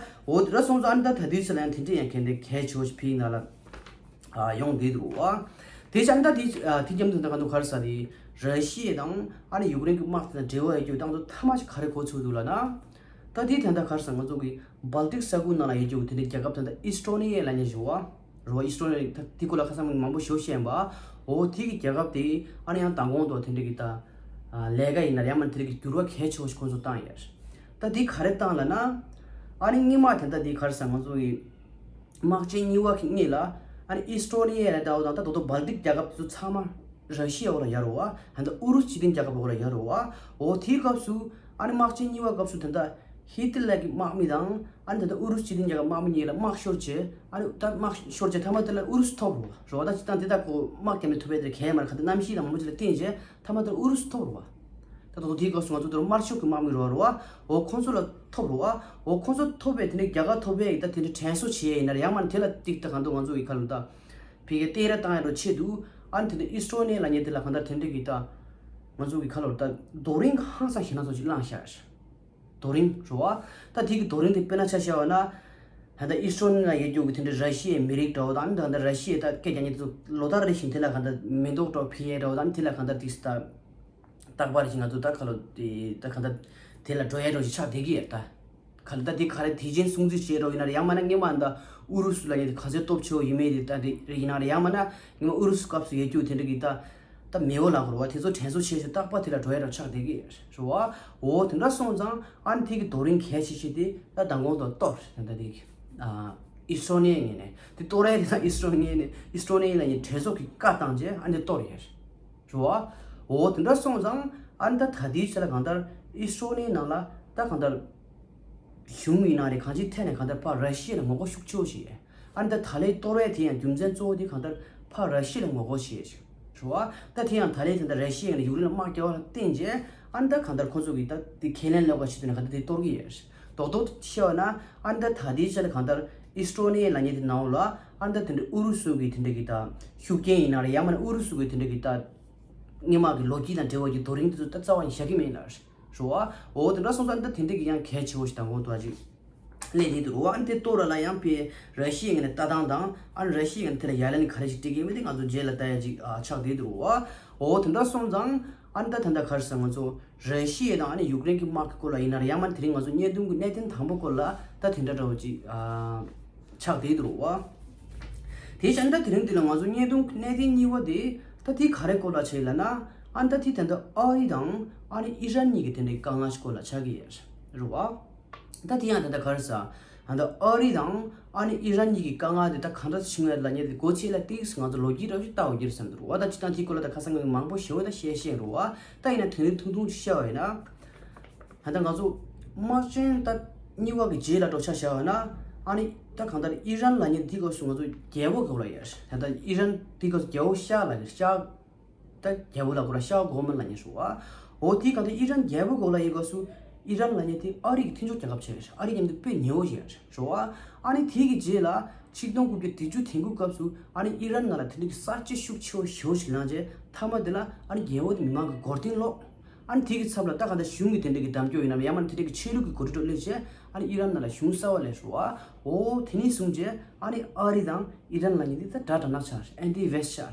འོ་དེ་འདྲ་སོང་ཙང་ཨ་ནི་ད་ད་ལྟའི་ཆ་ལ་ཡང་དེ་འདྲའི་ཡང་གལ་ཏེ་གལ་ཆེ་བོ་ཞིག་ཕིའི་ནང་ལ་ཨ་ཡོང་བསྡད་འདུག་བ། དེ་ཆ་ནི་ད་དེ་ཨ་དེ་མཉམ་དུ་ད་ག་འདུག་ག་རེ་ཟ་དེ་ར་ཤི་ཡ་དང་ཨ་ནི་ཡུཀ་རེན་གྱི་དམག་དེ་དང་འབྲེལ་བ་ཡོད་རྒྱུ་དང་དུ་མཐའ་མ་ཞིག་ག་རེ་གོ་ཚུགས་འདུག་ལབ་ན། ད་དེ་ད་ལྟ་ག་རེ་ཟ་ང་ཚོ་གི་བལ་ཏིག་ས་ཁུལ་ནང་ལ་ཡོད་རྒྱུ་དེ་འདྲའི་རྒྱལ་ཁབ་ད་ལྟ་ཨི་སི་ཊོ་ནི་ཡ་ལབ་མཁན་ཞིག་བ། རེད་བ། ཨི་སི་ཊོ་ནི་ཡ་ད་དེ་སྐོར་ལ་ཁ་སང་མང་པོ་ཞེ་པོ་བཤད་ཡིན་པ། འོ་དེ་གི་རྒྱལ་ཁབ་དེ་ཨ་ནི་ཡང་མདང་དགོང་དུ་དེ་འདྲ་གི་ད་ཨ་ལས་ཀ་ཡིན་ན་ཡང་མིན་དེ་འདྲ་གི་འགྱུར་བ་གལ་ཆེ་བོ་ཞིག་ཁོང་ཚོ་བཏང་ཡོད། ད་དེ་ག་རེ་བཏང་ལབ་ན། ཨ་ནི་སྔོན་མ་དེ་འདྲ་དེ་ག་རེ་ཟ་ང་ཚོ་གི་དམག་ཆེན་གཉིས་པ་གི་སྔོན་ལ་ཨ་ནི་ཨི་སི་ཊོ་ནི་ཡ་ལ་འདྲ་བོ་དང་ད་དོ་དོ་བལ་ཏིག་རྒྱལ་ཁབ་དེ་ཚོ་ཚང་མ་ར་ཤི་ཡའི་འོག་ལ་ཡོད་རེད་བ། ད་ལྟ་ཨུ་རུ་སུ་སྤྱི་མཐུན་རྒྱལ་ཁབ་འོག་ལ་ཡོད་རེད་བ། འོ་དེའི་སྐབས་སུ་ཨ་ནི་དམག་ཆེན་གཉིས་པ་སྐབས་སུ་དེ་འདྲ་ཧི་ཏི་ལར་གྱི་དམག་མི་དང་ཨ་ནི་ད་ལྟ་ཨུ་རུ་སུ་སྤྱི་མཐུན་རྒྱལ་ཁབ་དམག་མི་གཉིས་ལ་དམག་ཤོར་བྱས། ཨ་ནི་ད་དམག་ཤོར་བྱས་མཐའ་མ་དེ་ལ་ཨུ་རུ་སུ་ཐོབ་རེད་བ། རེད་བ། ད་སྤྱིར་བཏང་དེ་དག་གོ་དམག་རྒྱག་མི་ཐུབ་པའི་དེ་གས་མ་རེད། ག་དེ་གནམ་གཤིས་དང་མང་པོ་ཅིག་ལ་བརྟེན་བྱས་མཐའ་མ་དེ་ལ་ཨུ་རུ་སུ་ཐོབ་རེད་བ། ད་དོ་དེའི་སྐབས་སུ་ང་ཚོ་དེ་དམར་ཤོག་གི་དམག་མི་རེད་བ། འོ་ཁོང་ཚོ་ལ་ཐོབ་རེད་བ། འོ་ཁོང་ཚོ་ཐོབ་པའི་དེ་ནས་རྒྱ་གར་ཐོབ་པའི་ད་དེ་འདྲ་དྲན་གསོ་བྱེད་ཡ་ཡིན་ན་ཡང་མ་དེ་ལ་ཏིག་ད་གང་འདུག་ང་ཚོ་གི་ཁ་ལོ་ད་ཕི་གའི་སྟེར་ར་བཏང་ཡ་རོ་ཆེད་དུ་ཨ་ནི་དེ་འདྲ་ཨི་སི་ཊོ་ནི་ཡ་ལབ་མཁན་དེ་ལ་གང་ལྟར་དེ་འདྲ་གི་ད་ང་ཚོ་གི་ཁ་ལོ་ད་རྡོ་རིང་ཧང་སང་ཞེ་ན་ཚོ་ཅིག་བླངས་བཞག་རྡོ་རིང་རེད་བ། ད་དེ་གི་རྡོ་རིང་དེ་དཔེར་ན་ཆ་བཞག་པ་ན། ད་ལྟ་ཨི་སི་ཊོ་ནི་ཡ་ལ་ཡོད་རྒྱུ་གི་དེ་འདྲའི་ར་ཤི་ཡའི་མི་རིགས་འདྲ་བོ་དང་ད་ལྟ་ར་ཤི་ཡའི་ད་སྐད་རྒྱག་མཁན་དེ་ཚོ་ལོ་ལྟར་རེ་བཞིན་དེ་ལ་གང་ལྟར་མེ་ཏོག་འདྲ་བོ་ཕུལ་ཡས་འདྲ་བོ་དང་དེ་ལ་གང་ལྟར་ཏིག་ད་རྟག་པར་ཞིག་ང་ཚོ་ད་ཁ་ལོ་དེ་ད་གང་ལྟར་དེ་ལ་འགྲོ་ཡས་འདྲ་བོ་ཞིག་ཆགས་བསྡད་ཀྱི་ཡོད་ད། ག་ལ་ད་དེ་ག་རེ་དེ་བཞིན་སྲུང་བརྩི་བྱེད་རོགས་ཡིན་ན་རེད། ཡང་མིན་ན་སྔོན་མ་ད་ཨུ་རུ་སུ་ལབ་མཁན་དེ་ག་ཚོད་སྟོབས་ཆེ་བོ་ཡིན་མིན་དེ་ད་དེ་རེད་ཡིན་ན་རེད། ཡང་མིན་ན་སྔོན་མ་ཨུ་རུ་སུ་སྐབས་སུ་ཡོད་རྒྱུ་དེ་འདྲ་གི་ད་ད་མེས་པོ་ལབ་དགོས་རེད་བ། དེ་ཚོ་དྲན་གསོ་བྱེད་ཆེད་རྟག་པར་དེ་ལ་འགྲོ་ཡས་འདྲ་ཆགས་བསྡད་ཀྱི་རེད་བ། འོ་དེ་འདྲ་སོང་ཙང་ཨ་ནི་དེ་གི་རྡོ་རིང་གལ་ཆེ་ཤོས་དེ་ད་མདང་དགོང་དུ་གཏོར་ད་ད་དེ་གི་ཨ་ཨི་སི་ཊོ་ནི་ཡའི་ངོས་ནས་དེ་གཏོར་ཡས་དེ་ད་ཨི་སི་ཊོ་ནི་ཡའི་ངོས་ནས་ཨི་སི་ཊོ་ནི་ཡ་ལབ་མཁན་གྲོས་ཚོགས་ཀྱི་བཀའ་བཏང་རྗེས་ཨ་ནི་གཏོར་ཡས། རེད་བ། འོ་དེ་འདྲ་སོང་ཙང་ཨ་ནི་ད་ད་ལྟའི་ཆ་ལ་གང་ལྟར་ཨི་སི་ཊོ་ནི་ཡའི་ནང་ལ་ད་གང་ལྟར་གཞུང་ཡིན་ན་རེད། གང་ཅིའི་ཐད་ནས་གང་ལྟར་ཕར་ར་ཤི་ཡ་ལ་ངོ་རྒོལ་ཤུགས་ཆེ་བོ་ཞིག་ཡོད། ཨ་ནི་ད་ད་ལན་གཏོར་ཡས་དེ་ཡང་རྒྱུ་མཚན་གཙོ་བོ་དེ་གང་ལྟར་ཕར་ར་ཤི་ཡ་ལ་ངོ་རྒོལ་བྱེད་ཡས་ཞིག་རེད་བ། ད་དེ་ཡང་ད་ལན་དེ་འདྲ་ར་ཤི་ཡ་ཡིན་ན་ཡུཀ་རེན་ལ་དམག་རྒྱག་པ་ལ་བརྟེན་རྗེས་ཨ་ནི་ད་གང་ལྟར་ཁོ་ཚོ་གིས་ད་དེ་ཁས་ལེན་ལབ་པ་ཞིག་དེ་ནས་གང་ལྟར་དེ་གཏོར་གི་ཡོད། རྡོག་རྡོག་བཤད་པ་ན་ཨ་ནི་ད་ད་ལྟའི་ཆ་ལ་གང་ལྟར་ཨི་སི་ཊོ་ནི་ཡ་ལབ་མཁན་དེ་ནང་ལ་ཨ་ནི་ད་དེ་འདྲ་ཨུ་རུ་སུ་གི་དེ་འདྲ་གི་ད་ཤུགས་རྐྱེན་ཡིན་ན་རེད། ཡང་མིན་ན་ཨུ་རུ་སུ་གི་དེ་འདྲ་གི་ད་སྔོན་མ་གི་ལོ་རྒྱུས་དང་འབྲེལ་བ་གི་རྡོ་རིང་དེ་ཚོ་ད་རྩ་བ་ནས་བཞག་གི་མེད་ལ་རེད་བ། འོ་དེ་འདྲ་སོང་ཙང་ད་དེ་འདྲ་གི་ཡང་གལ་ཆེ་བོ་ཞིག་དང་གོང་དུ་ཨ་ཅིག་ སླེབས་ཡོད་འདུག་རོ། ཨ་ནི་དེ་གཏོར་ར་ལ་ཡང་ཕའི་ར་ཤི་ཡའི་ངོས་ནས་ལྟ་སྟངས་དང་ཨ་ནི་ར་ཤི་ཡའི་ངོས་ནས་དེ་ལ་ཡ་ལན་ག་རེ་ཞིག་སྤྲད་ཀྱི་ཡོད་མེད་དེ་ང་ཚོ་རྗེས་ལ་ལྟ་ཡ་ཅིག་ཨ་ཆགས་བསྡད་འདུག་རོ། འོ་དེ་འདྲ་སོང་ཙང་ཨ་ནི་ད་ད་ལྟ་ག་རེ་ཟེར། ང་ཚོ་ར་ཤི་ཡ་དང་ཨ་ནི་ཡུཀ་རེན་གྱི་དམག་གི་སྐོར་ལ་ཡིན་ན་རེད། ཡང་མ་དེ་རིང་ང་ཚོ་བརྙན་ཐུང་གི་གནད་དོན་དང་པོ་སྐོར་ལ་ད་དེ་འདྲ་འདྲ་བོ་ཅིག་ཨ་ཆགས་བསྡད་འདུག་རོ། དེ་བྱས་ན་ད་དེ་རིང་འདི་ལ་ང་ཚོ་བརྙན་ཐུང་གི་གནད་དོན་གཉིས་པ་དེ་ད་དེ་ག་རེ་སྐོར་ལ་ཆགས་ལབ་ན། ཨ་ནི་ད་དེ་ད་ལྟ་ཨ་རི་དང་ཨ་ནི་ཨི་རན་གཉིས་ཀྱི་དེ་འདྲའི་དཀའ་ངལ་སྐོར་ལ་ཆགས་ཀྱི་ཡོད་རེད་བ། ད་དེ་ཡང་ད་ལྟ་ག་རེ་ཟ། ད་ལྟ་ཨ་རི་དང་ཨ་ནི་ཨི་རན་གཉིས་ཀྱི་དཀའ་ངལ་དེ་ད་གང་འདྲ་བྱུང་ཡོད་ལབ་མཁན་དེ་སྒོ་ཕྱེ་ལ་ཏིག་ཙམ་ང་ཚོ་ལོ་རྒྱུས་འདྲ་བོ་ཞིག་ལྟ་དགོས་ཀྱི་རེད་བསམ་འདུག་རོ། ད་སྤྱིར་བཏང་དེའི་སྐོར་ལ་ད་ཁ་སང་གི་མང་པོ་ཞེ་པོ་ད་བཤད་ཤེས་རོ་བ། ད་ཡིན་ན་དོན་དེ་ཐུང་ཐུང་ཞིག་བཤད་པ་ཡིན་ན། ད་ལྟ་ང་ཚོ་དམག་ཆེན་ད་གཉིས་པ་གི་རྗེས་ལ་འགྲོ་ཆ་བཞག་པ་ན། ཨ་ནི་ད་གང་ལྟར་ཨི་རན་ལབ་མཁན་དེའི་སྐབས་སུ་ང་ཚོ་རྒྱལ་པོ་གོ་ལ་ཡོད་རེད། ད་ལྟ་ཨི་རན་དེའི་སྐབས་སུ་རྒྱལ་པོ་ཤ་ལབ་ཀྱི་རེད། ཤ། ད་རྒྱལ་པོ་ལ་གོ་ར་ཤ་གོ་མ་ལབ་མཁན་ཞུ་བ། འོ་དེའི་སྐབས་དུ་ཨི་རན་རྒྱལ་པོ་གོ་ལ་ཡོད་སྐབས་སུ་ཨི་རན་ལབ་མཁན་དེ་ཨ་རི་གི་མཐུན་ཕྱོགས་རྒྱལ་ཁབ་ཆགས་ཡོད་རེད། ཨ་རི་མཉམ་དུ་དཔེ་ཉེ་བོ་ཞིག་ཡོད་རེད་ཞུ་བ། ཨ་ནི་དེའི་གི་རྗེས་ལ་ཆིག་སྟོང་དགུ་བརྒྱ་བདུན་ཅུ་དོན་དགུ་སྐབས་སུ་ཨ་ནི་ཨི་རན་ནང་ལ་དེ་འདྲ་གི་གསར་བརྗེ་ཤུགས་ཆེ་བོ་ཞེ་པོ་ཞིག་ལངས་རྗེས་མཐའ་མ་དེ་ལ་ཨ་ནི་རྒྱལ་པོ་དེ་མི་མང་གི་མགོ་རྟིང་སློག་ཨ་ནི་དེ་གི་ཚབ་ལ་ད་ག་འདྲ་གཞུང་གི་དེ་འདྲ་གི་འདེམས་སྐྱོར་ཡིན་ནམ། ཡང་མ་ནི་དེ་འདྲ་གི་ཆོས་ལུགས་ཀྱི་འགོ་ཁྲིད་འགྲོ་སླེབས་རྗེས་ཨ་ནི་ཨི་རན་ནང་ལ་གཞུང་གསར་པ་སླེབས་ཞུ་བ། འོ་དེ་ནས་བཟུང་རྗེས་ཨ་ནི་ཨ་རི་དང་ཨི་རན་ལབ་མཁན་དེ་ད་དགྲ་དྲག་ན་ཆགས་རེད། ཨན་ཏི་ཝེ་སི་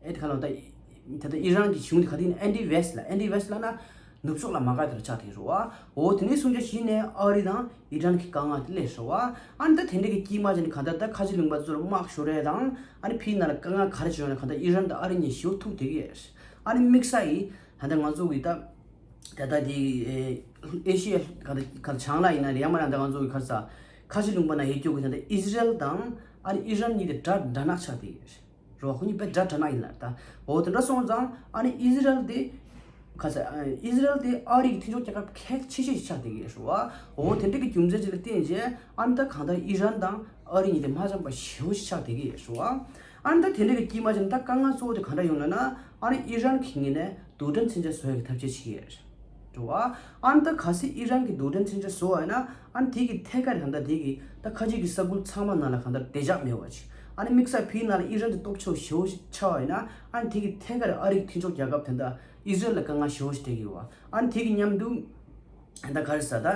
ཊི་ཆགས་རེད། ཨེ་དེ་ག་ལ་ད་ད་ལྟ་ཨི་རན་གྱི་གཞུང་དེ་ག་དེ་ཡིན་ན་ཨན་ཏི་ཝེ་སི་ཊི་ལ། ཨན་ཏི་ཝེ་སི་ཊི་ལབ་ན་ནུབ་ཕྱོགས་ལ་མ་དགའ་དེ་ལ་ཆགས་དེ་རེད་བ། འོ་དེ་ནས་བཟུང་རྗེས་གཞི་ནས་ཨ་རི་དང་ཨི་རན་གྱི་དཀའ་ངལ་དེ་སླེབས་རེད་བ། ཨ་ནི་ད་དེ་འདྲ་གི་དཀྱིལ་མ་ཅིག་ནས་གང་ལྟར་ད་ཁ་ཆེ་ལུང་པ་ཚོར་དམག་ཤོར་རེད་དང་ཨ་ནི་ཕིའི་ནང་ལ་དཀའ་ངལ་ག་རེ་བྱུང་ན་གང་ལྟར་ཨི་རན་དང་ཨ་རི་གཉིས་ཞེ་པོ་ཐུག་བསྡད་ཀྱི་ཡོད་རེད། ཨ་ནི་དམིགས་བསལ་ཡིན་ད་ལྟ་ང་ཚོ་གི་ད་ད་ལྟ་དེ་ཨེ་ཤི་ཡ་ག་ད་ག་བྱང་ལ་ཡིན་ན་རེད། ཡང་མ་ན་ད་ང་ཚོ་གི་ག་ས་ཁ་ཆེ་ལུང་པ་ན་ཡོད་རྒྱུ་གི་ད་ལྟ་ཨི་ཟི་རལ་དང་ཨ་ནི་ཨི་རན་གཉིས་དེ་དགྲ་དགྲ་ནག་ཆགས་བསྡད་ཀྱི་ཡོད་རེད། རོ་ཁོ་གཉིས་དཔེ་དགྲ་དགྲ་ནག་ཡིན་ལ་ད། འོ་དེ་འདྲ་སོང་ཙང་ཨ་ནི་ཨི་ཟི་རལ་དེ་ག་ས་ཨི་ཟི་རལ་དེ་ཨ་རི་གི་མཐུན་ཕྱོགས་རྒྱལ་ཁབ་གལ་ཆེ་ཤོས་ཤིག་ཆགས་བསྡད་ཀྱི་ཡོད་རེད་བ། འོ་དེ་འདྲ་གི་རྒྱུ་མཚན་ཅིག་ལ་བརྟེན་རྗེས་ཨ་ནི་ད་གང་ལྟར་ཨི་རན་དང་ཨ་རི་གཉིས་དེ་མ་འཆམ་པ་ཞེ་པོ་ཞིག་ཆགས་བསྡད་ཀྱི་ཡོད་རེད་བ། ཨ་ནི་ད་དེ་འདྲ་གི་དཀྱིལ་མ་ཅིག་ནས་ད་དཀའ་ངལ་གཙོ་བོ་དེ་ག་འདྲ་ཡོང་ལབ་ན། ཨ་ནི་ཨི་རན་གྱི་ངོས་ནས་རྡུལ་ཕྲན་མཚོན་ཆ་བཟོ་ཡག་གི་ཐབས་ཤེས་བྱེད་ཀྱི་ཡོད་རེད་བ། ཨ་ནི་ད་གལ་སྲིད་ཨི་རན་གྱི་རྡུལ་ཕྲན་མཚོན་ཆ་བཟོ་བ་ཡིན་ན་ཨ་ནི་དེ་གི་ཐད་ཀར་གང་ལྟར་དེ་གི་ད་ཁ་ཆེ་གི་ས་ཁུལ་ཚང་མ་ནང་ལ་གང་ལྟར་བདེ་འཇགས་མེད་པ་ཅིག་ཨ་ནི་དམིགས་བསལ་ཕིའི་ནང་ལ་ཨི་རན་དེ་སྟོབས་ཆེ་བོ་ཞེ་པོ་ཞིག་ཆགས་པ་ཡིན་ན་ཨ་ནི་དེ་གི་ཐད་ཀར་ཨ་རི་གི་མཐུན་ཕྱོགས་རྒྱལ་ཁབ་དེ་འདྲ་ཨི་ཟི་རལ་ལ་དཀའ་ངལ་ཞེ་པོ་ཞིག་འཕྲད་ཀྱི་ཡོད་བ། ཨ་ནི་དེ་གི་མཉམ་དུ་ད་ག་རེ་ཟ་ད།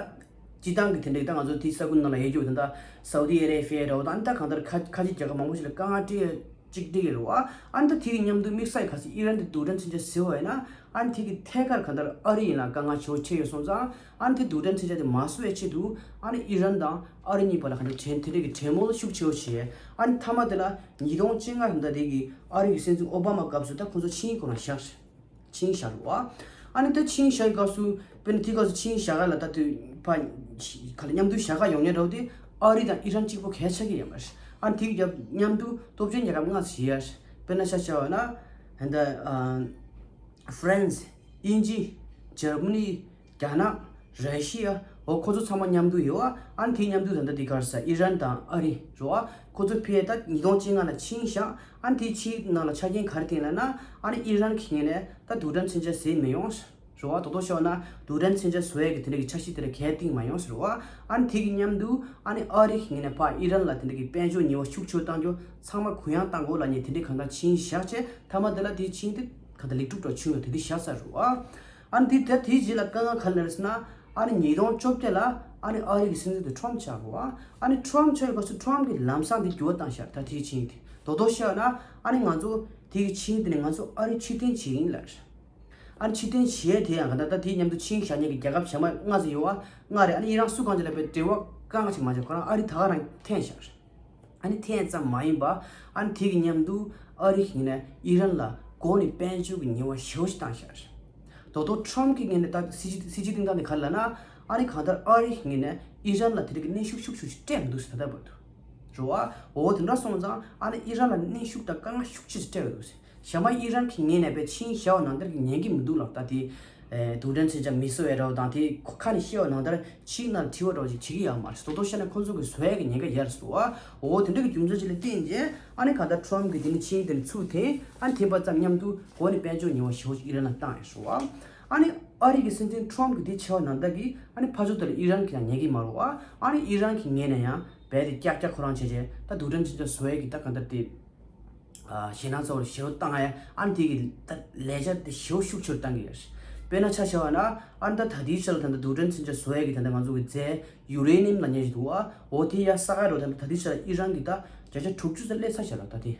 སྤྱི་བཏང་གི་དེ་འདྲའི་ད་ང་ཚོ་དེའི་ས་ཁུལ་ནང་ལ་ཡོད་རྒྱུ་ད་ལྟ་སའུ་དི་ཨ་རེ་བྷི་ཡ་འདྲ་བོ་དང་ད་གང་ལྟར་ཁ་ཁ་ཆེ་རྒྱལ་ཁབ་མང་པོ་ཞིག་ལ་དཀའ་ངལ་འཕྲད་ཡ་གཅིག་འགྲིག་ཡོད་རེད་བ། ཨ་ནི་ད་དེ་གི་མཉམ་དུ་དམིགས་བསལ་གལ་སྲིད་ཨི་རན་དེ་རྡུལ་ཕྲན་མཚོན་ཆ་བཟོས་པ་ཡིན་ན་ཨ་ནི་དེ་གི་ཐད་ཀར་གང་ལྟར་ཨ་རི་ཡིན་ན་དཀའ་ངལ་ཆེ་བོ་འཕྲད་ཡོད་སོང་ཙང་ཨ་ནི་དེ་རྡུལ་ཕྲན་མཚོན་ཆ་དེ་མ་བཟོ་བའི་ཆེད་དུ་ཨ་ནི་ཨི་རན་དང་ཨ་རི་གཉིས་བར་ལ་གང་ལྟར་གྲོས་དེ་འདྲའི་གི་གྲོས་མོལ་ཤུགས་ཆེ་བོ་བྱས། ཨ་ནི་མཐའ་མ་དེ་ལ་ཉིས་སྟོང་བཅོ་ལྔ་ལ་ད་དེ་གི་ཨ་རི་གི་སྲིད་འཛིན་ཨོ་བྷ་མ་སྐབས་སུ་ད་ཁོང་ཚོ་ཆིངས་ཡིག་ཁོ་རང་བཞག་ཆིངས་བཞག་རེད་བ། ཨ་ནི་ད་ཆིངས་བཞག་པའི་སྐབས་སུ་དཔེར་ན་དེའི་སྐབས་སུ་ཆིངས་བཞག་ག་ལ་ད་དུས་ཕ་ག་ལ་མཉམ་དུ་བཞག་ག་ཡོང་མཁན་འདྲ་བོ་དེ་ཨ་རི་དང་ཨི་རན་གཅིག་པོ་གལ་ཆགས་ཀྱི་ཡོད་མ་རེད། ཨ་ནི་དེའི་རྒྱབ་མཉམ་དུ་སྟོབས་ཆེན་རྒྱལ་ཁབ་ལྔ་ཙམ་ཡོད་རེད། དཔེར་ན་ཆ་བཞག་པ་ན་ད་ཨ་ཧྥ་རན་སི། དབྱིན་ཇི། འཇར་མ་ནི། རྒྱ་ནག་ར་ཤི་ཡ། འོ་ཁོ་ཚོ་ཚང་མ་མཉམ་དུ་ཡོད་ཨ། ཨ་ནི་དེའི་མཉམ་དུ་ད་ལྟ་དེ་གར་ས་ཨི་རན་དང་ཨ་རི་རོ་ཨ། ཁོ་ཚོ་ཕེ་ད་ཉིས་སྟོང་བཅོ་ལྔ་ལ་ཆིངས་བཞག་ཨ་ནི་དེའི་ཆིངས་ནང་ལ་ཆ་རྐྱེན་ག་རེ་བཏིང་ལབ་ན། ཨ་ནི་ཨི་རན་གྱི་ངོས་ནས་ད་རྡུལ་ཕྲན་མཚོན་ཆ་བཟོས་མི་ཡོང་རོ་ཨ། དོ་དོ་ཤོད་ན་རྡུལ་ཕྲན་མཚོན་ཆ་བཟོ་ཡས་ཀྱི་དེ་འདྲ་གི་འཆར་གཞི་དེ་འདྲ་གལ་བཏིང་མ་ཡོང་ཟེར་རོ་ཨ། ཨ་ནི་དེ་གི་མཉམ་དུ་ཨ་ནི་ཨ་རི་གི་ངོས་ནས་ཕ་ཨི་རན་ལ་དེ་འདྲ་གི་དཔལ་འབྱོར་ཉེས་པ་ཤུགས་ཆེ་བཏང་རྒྱུ་ཚང་མ་གུ་ཡངས་བཏང་དགོས་ལབ་ནས་དེ་འདྲའི་གང་ལྟར་ཆིངས་བཞག་བྱས་མཐའ་མ་དེ་ལ་དེའི་ཆིངས་དེ་གང་ལྟར་ལེགས་གྲུབ་འདྲ་བྱུང་ཡོད་དེ་འདྲ་བཞག་ཚར་རོ་ཨ། ཨ་ནི་དེ་ད་དེའི་རྗེས་ལ་དཀའ་ངལ་ག་རེ་ལབ་ཟེར་ན། ཨ་ནི་ཉིས་སྟོང་བཅོ་བརྒྱད་ལ་ཨ་ནི་ཨ་རི་གི་སྲིད་འཛིན་དེ་ཁྲོམ་ཆགས་རོ་ཨ། ཨ་ནི་ཁྲོམ་ཆགས་ཡོད་སྐབས་སུ་ཁྲོམ་གྱིས་ལམ་སང་དེ་འགྱུར་བ་བཏང་ཤག་ད་དེའི་ཆིངས་དེ་དོ་དོ་ཤོད་ན་ཨ་ནི་ང་ཚོ་དེ་གི་ཆིངས་དེ་ནས་ང་ཚོ་ཨ་རི་ཕྱིར་འཐེན་བྱེད་ཀྱི་ཡིན་ལབ་རེད། ཨ་ནི་ཕྱིར་འཐེན་བྱེད་དེ་ཡང་ག་ད་ད་དེའི་མཉམ་དུ་ཆིངས་བཞག་མཁན་གྱི་རྒྱལ་ཁབ་གཞན་པ་ལྔ་ཙམ་ཡོད་བ། ལྔ་རེད། ཨ་ནི་ཨི་རན་སུ་གང་ཅིག་ལ་དཔེ་འབྲེལ་བ་དཀའ་ངལ་ཅིག་མ་བྱུང་ཁོ་རང་ཨ་རི་ད་ག་རང་འཐེན་བཞག་རེད། ཨ་ནི་འཐེན་ཙམ་མ་ཡིན་པ་ཨ་ནི་དེ་གི་མཉམ་དུ་ཨ་རི་གི་ངོས་ནས་ཨི་རན་ལ་སྒོ་ནས་དཔལ་འབྱོར་གྱི་ཉེས་པ་ཞེ་པོ་ཞིག་བཏང་བཞག་རེད། དོ་དོ་ཁྲོམ་གྱི་ངོས་ནས་ད་སྲིད་ཇུས་སྲིད་ཇུས་བཏིང་སྟངས་དེ་ག་རེ་ལབ་ན། ཨ་ནི་གང་ལྟར་ཨ་རི་གི་ངོས་ནས་ཨི་རན་ལ་དེ་རིགས་ཀྱི་གནོན་ཤུགས་ཤུགས་ཤུགས་ཤིག་སྤྲད་མི་འདུག་ཟེར་ད་ལྟ་བར་དུ། རེད་བ། འོ་དེ་འདྲ་སོང་ཙང་ཨ་ནི་ཨི་རན་ལ་གནོན་ཤུགས་དང་དཀའ་ངལ་ཤུགས་ཆེ་ཞིག་སྤྲད་ཡོད་འདུག་ཟེར། གཞན་པ་ཨི་རན་གྱི་ངོས་ནས་པའི་ཆིངས་བཞག་པ་ནང་ལྟར་གྱི་ཉན་གྱི་མི་འདུག་ལབ། ད་དེ་ཨེ་རྡུལ་ཕྲན་མཚོན་ཆ་མི་བཟོ་བའི་འདྲ་བོ་དང་དེ་ཁོ་ཁ་ནས་བཤད་པ་ནང་ལྟར་ཆིངས་ནང་བྲིས་པ་འདྲ་བོ་ཅིག་བྱེད་ཀྱི་ཡོད་མ་རེད། དོ་དོ་བཤད་ན་ཁོ་ཚོ་གི་བཟོ་ཡས་ཀྱི་ཉེན་ཁ་ཡོད་རེད་ཟེར་བ། འོ་དེ་འདྲ་གི་རྒྱུ་མཚན་ཅིག་ལ་བརྟེན་རྗེས་ཨ་ནི་གང་ལྟར་ཁྲོམ་གྱི་དེ་ནི་ཆིངས་དེ་ནི་ཚུགས་ཏེ་ཨ་ནི་དེ་བར་ཙམ་མཉམ་དུ་སྒོ་ནས་དཔལ་འབྱོར་ཉེས་པ་ཞེ་པོ་ཅིག་ཨི་རན་ལ་བཏང་ཡོད་ཟེར་བ། ཨ་ནི་ཨ་རི་གི་སྲིད་འཛིན་ཁྲོམ་གྱི་དེ་བྱས་པ་ནང་ལྟར་གྱི་ཨ་ནི་ཕར་ཕྱོགས་དེ་ལ་ཨི་རན་གྱིས་ཡང་ཉན་གྱི་མ་རེད་བ། ཨ་ནི་ཨི་རན་གྱི་ངོས་ནས་ཡང་རྦད་དེ་ཀྱག་ཀྱག་ཁོ་རང་བྱས་རྗེས་ད་རྡུལ་ཕྲན་མཚོན་ཆ་བཟོ་ཡས་ཀྱི་ད་གང་ལྟར་དེ། ཞེད་སྣང་ཚ་བོ་ཞེ་པོ་བཏང་ཡ། ཨ་ནི་དེ་གི་ད་ལས་འཆར་དེ་ཞེ་པོ་ཤུགས་ཆེར་བཏང་གི་ཡོད་རེད། དཔེར་ན་ཆ་བཞག་པ་ན་ཨ་ནི་ད་ད་ལྟའི་ཆར་ལ་ད་ལྟ་རྡུལ་ཕྲན་མཚོན་ཆ་བཟོ་ཡས་ཀྱི་ད་ལྟ་ང་ཚོ་གི་རྫས་ཡུ་རེ་ནི་ཡམ་ལབ་མཁན་ཞིག་འདུག་བ། འོ་དེ་ཡར་ས་ག་རོ་ད་ལྟ་ད་ལྟའི་ཆར་ལ་ཨི་རན་གྱིས་ད་བརྒྱ་ཆ་དྲུག་ཅུ་ཙམ་སླེབས་ཚར་བཞག་ལ་ད་དེ།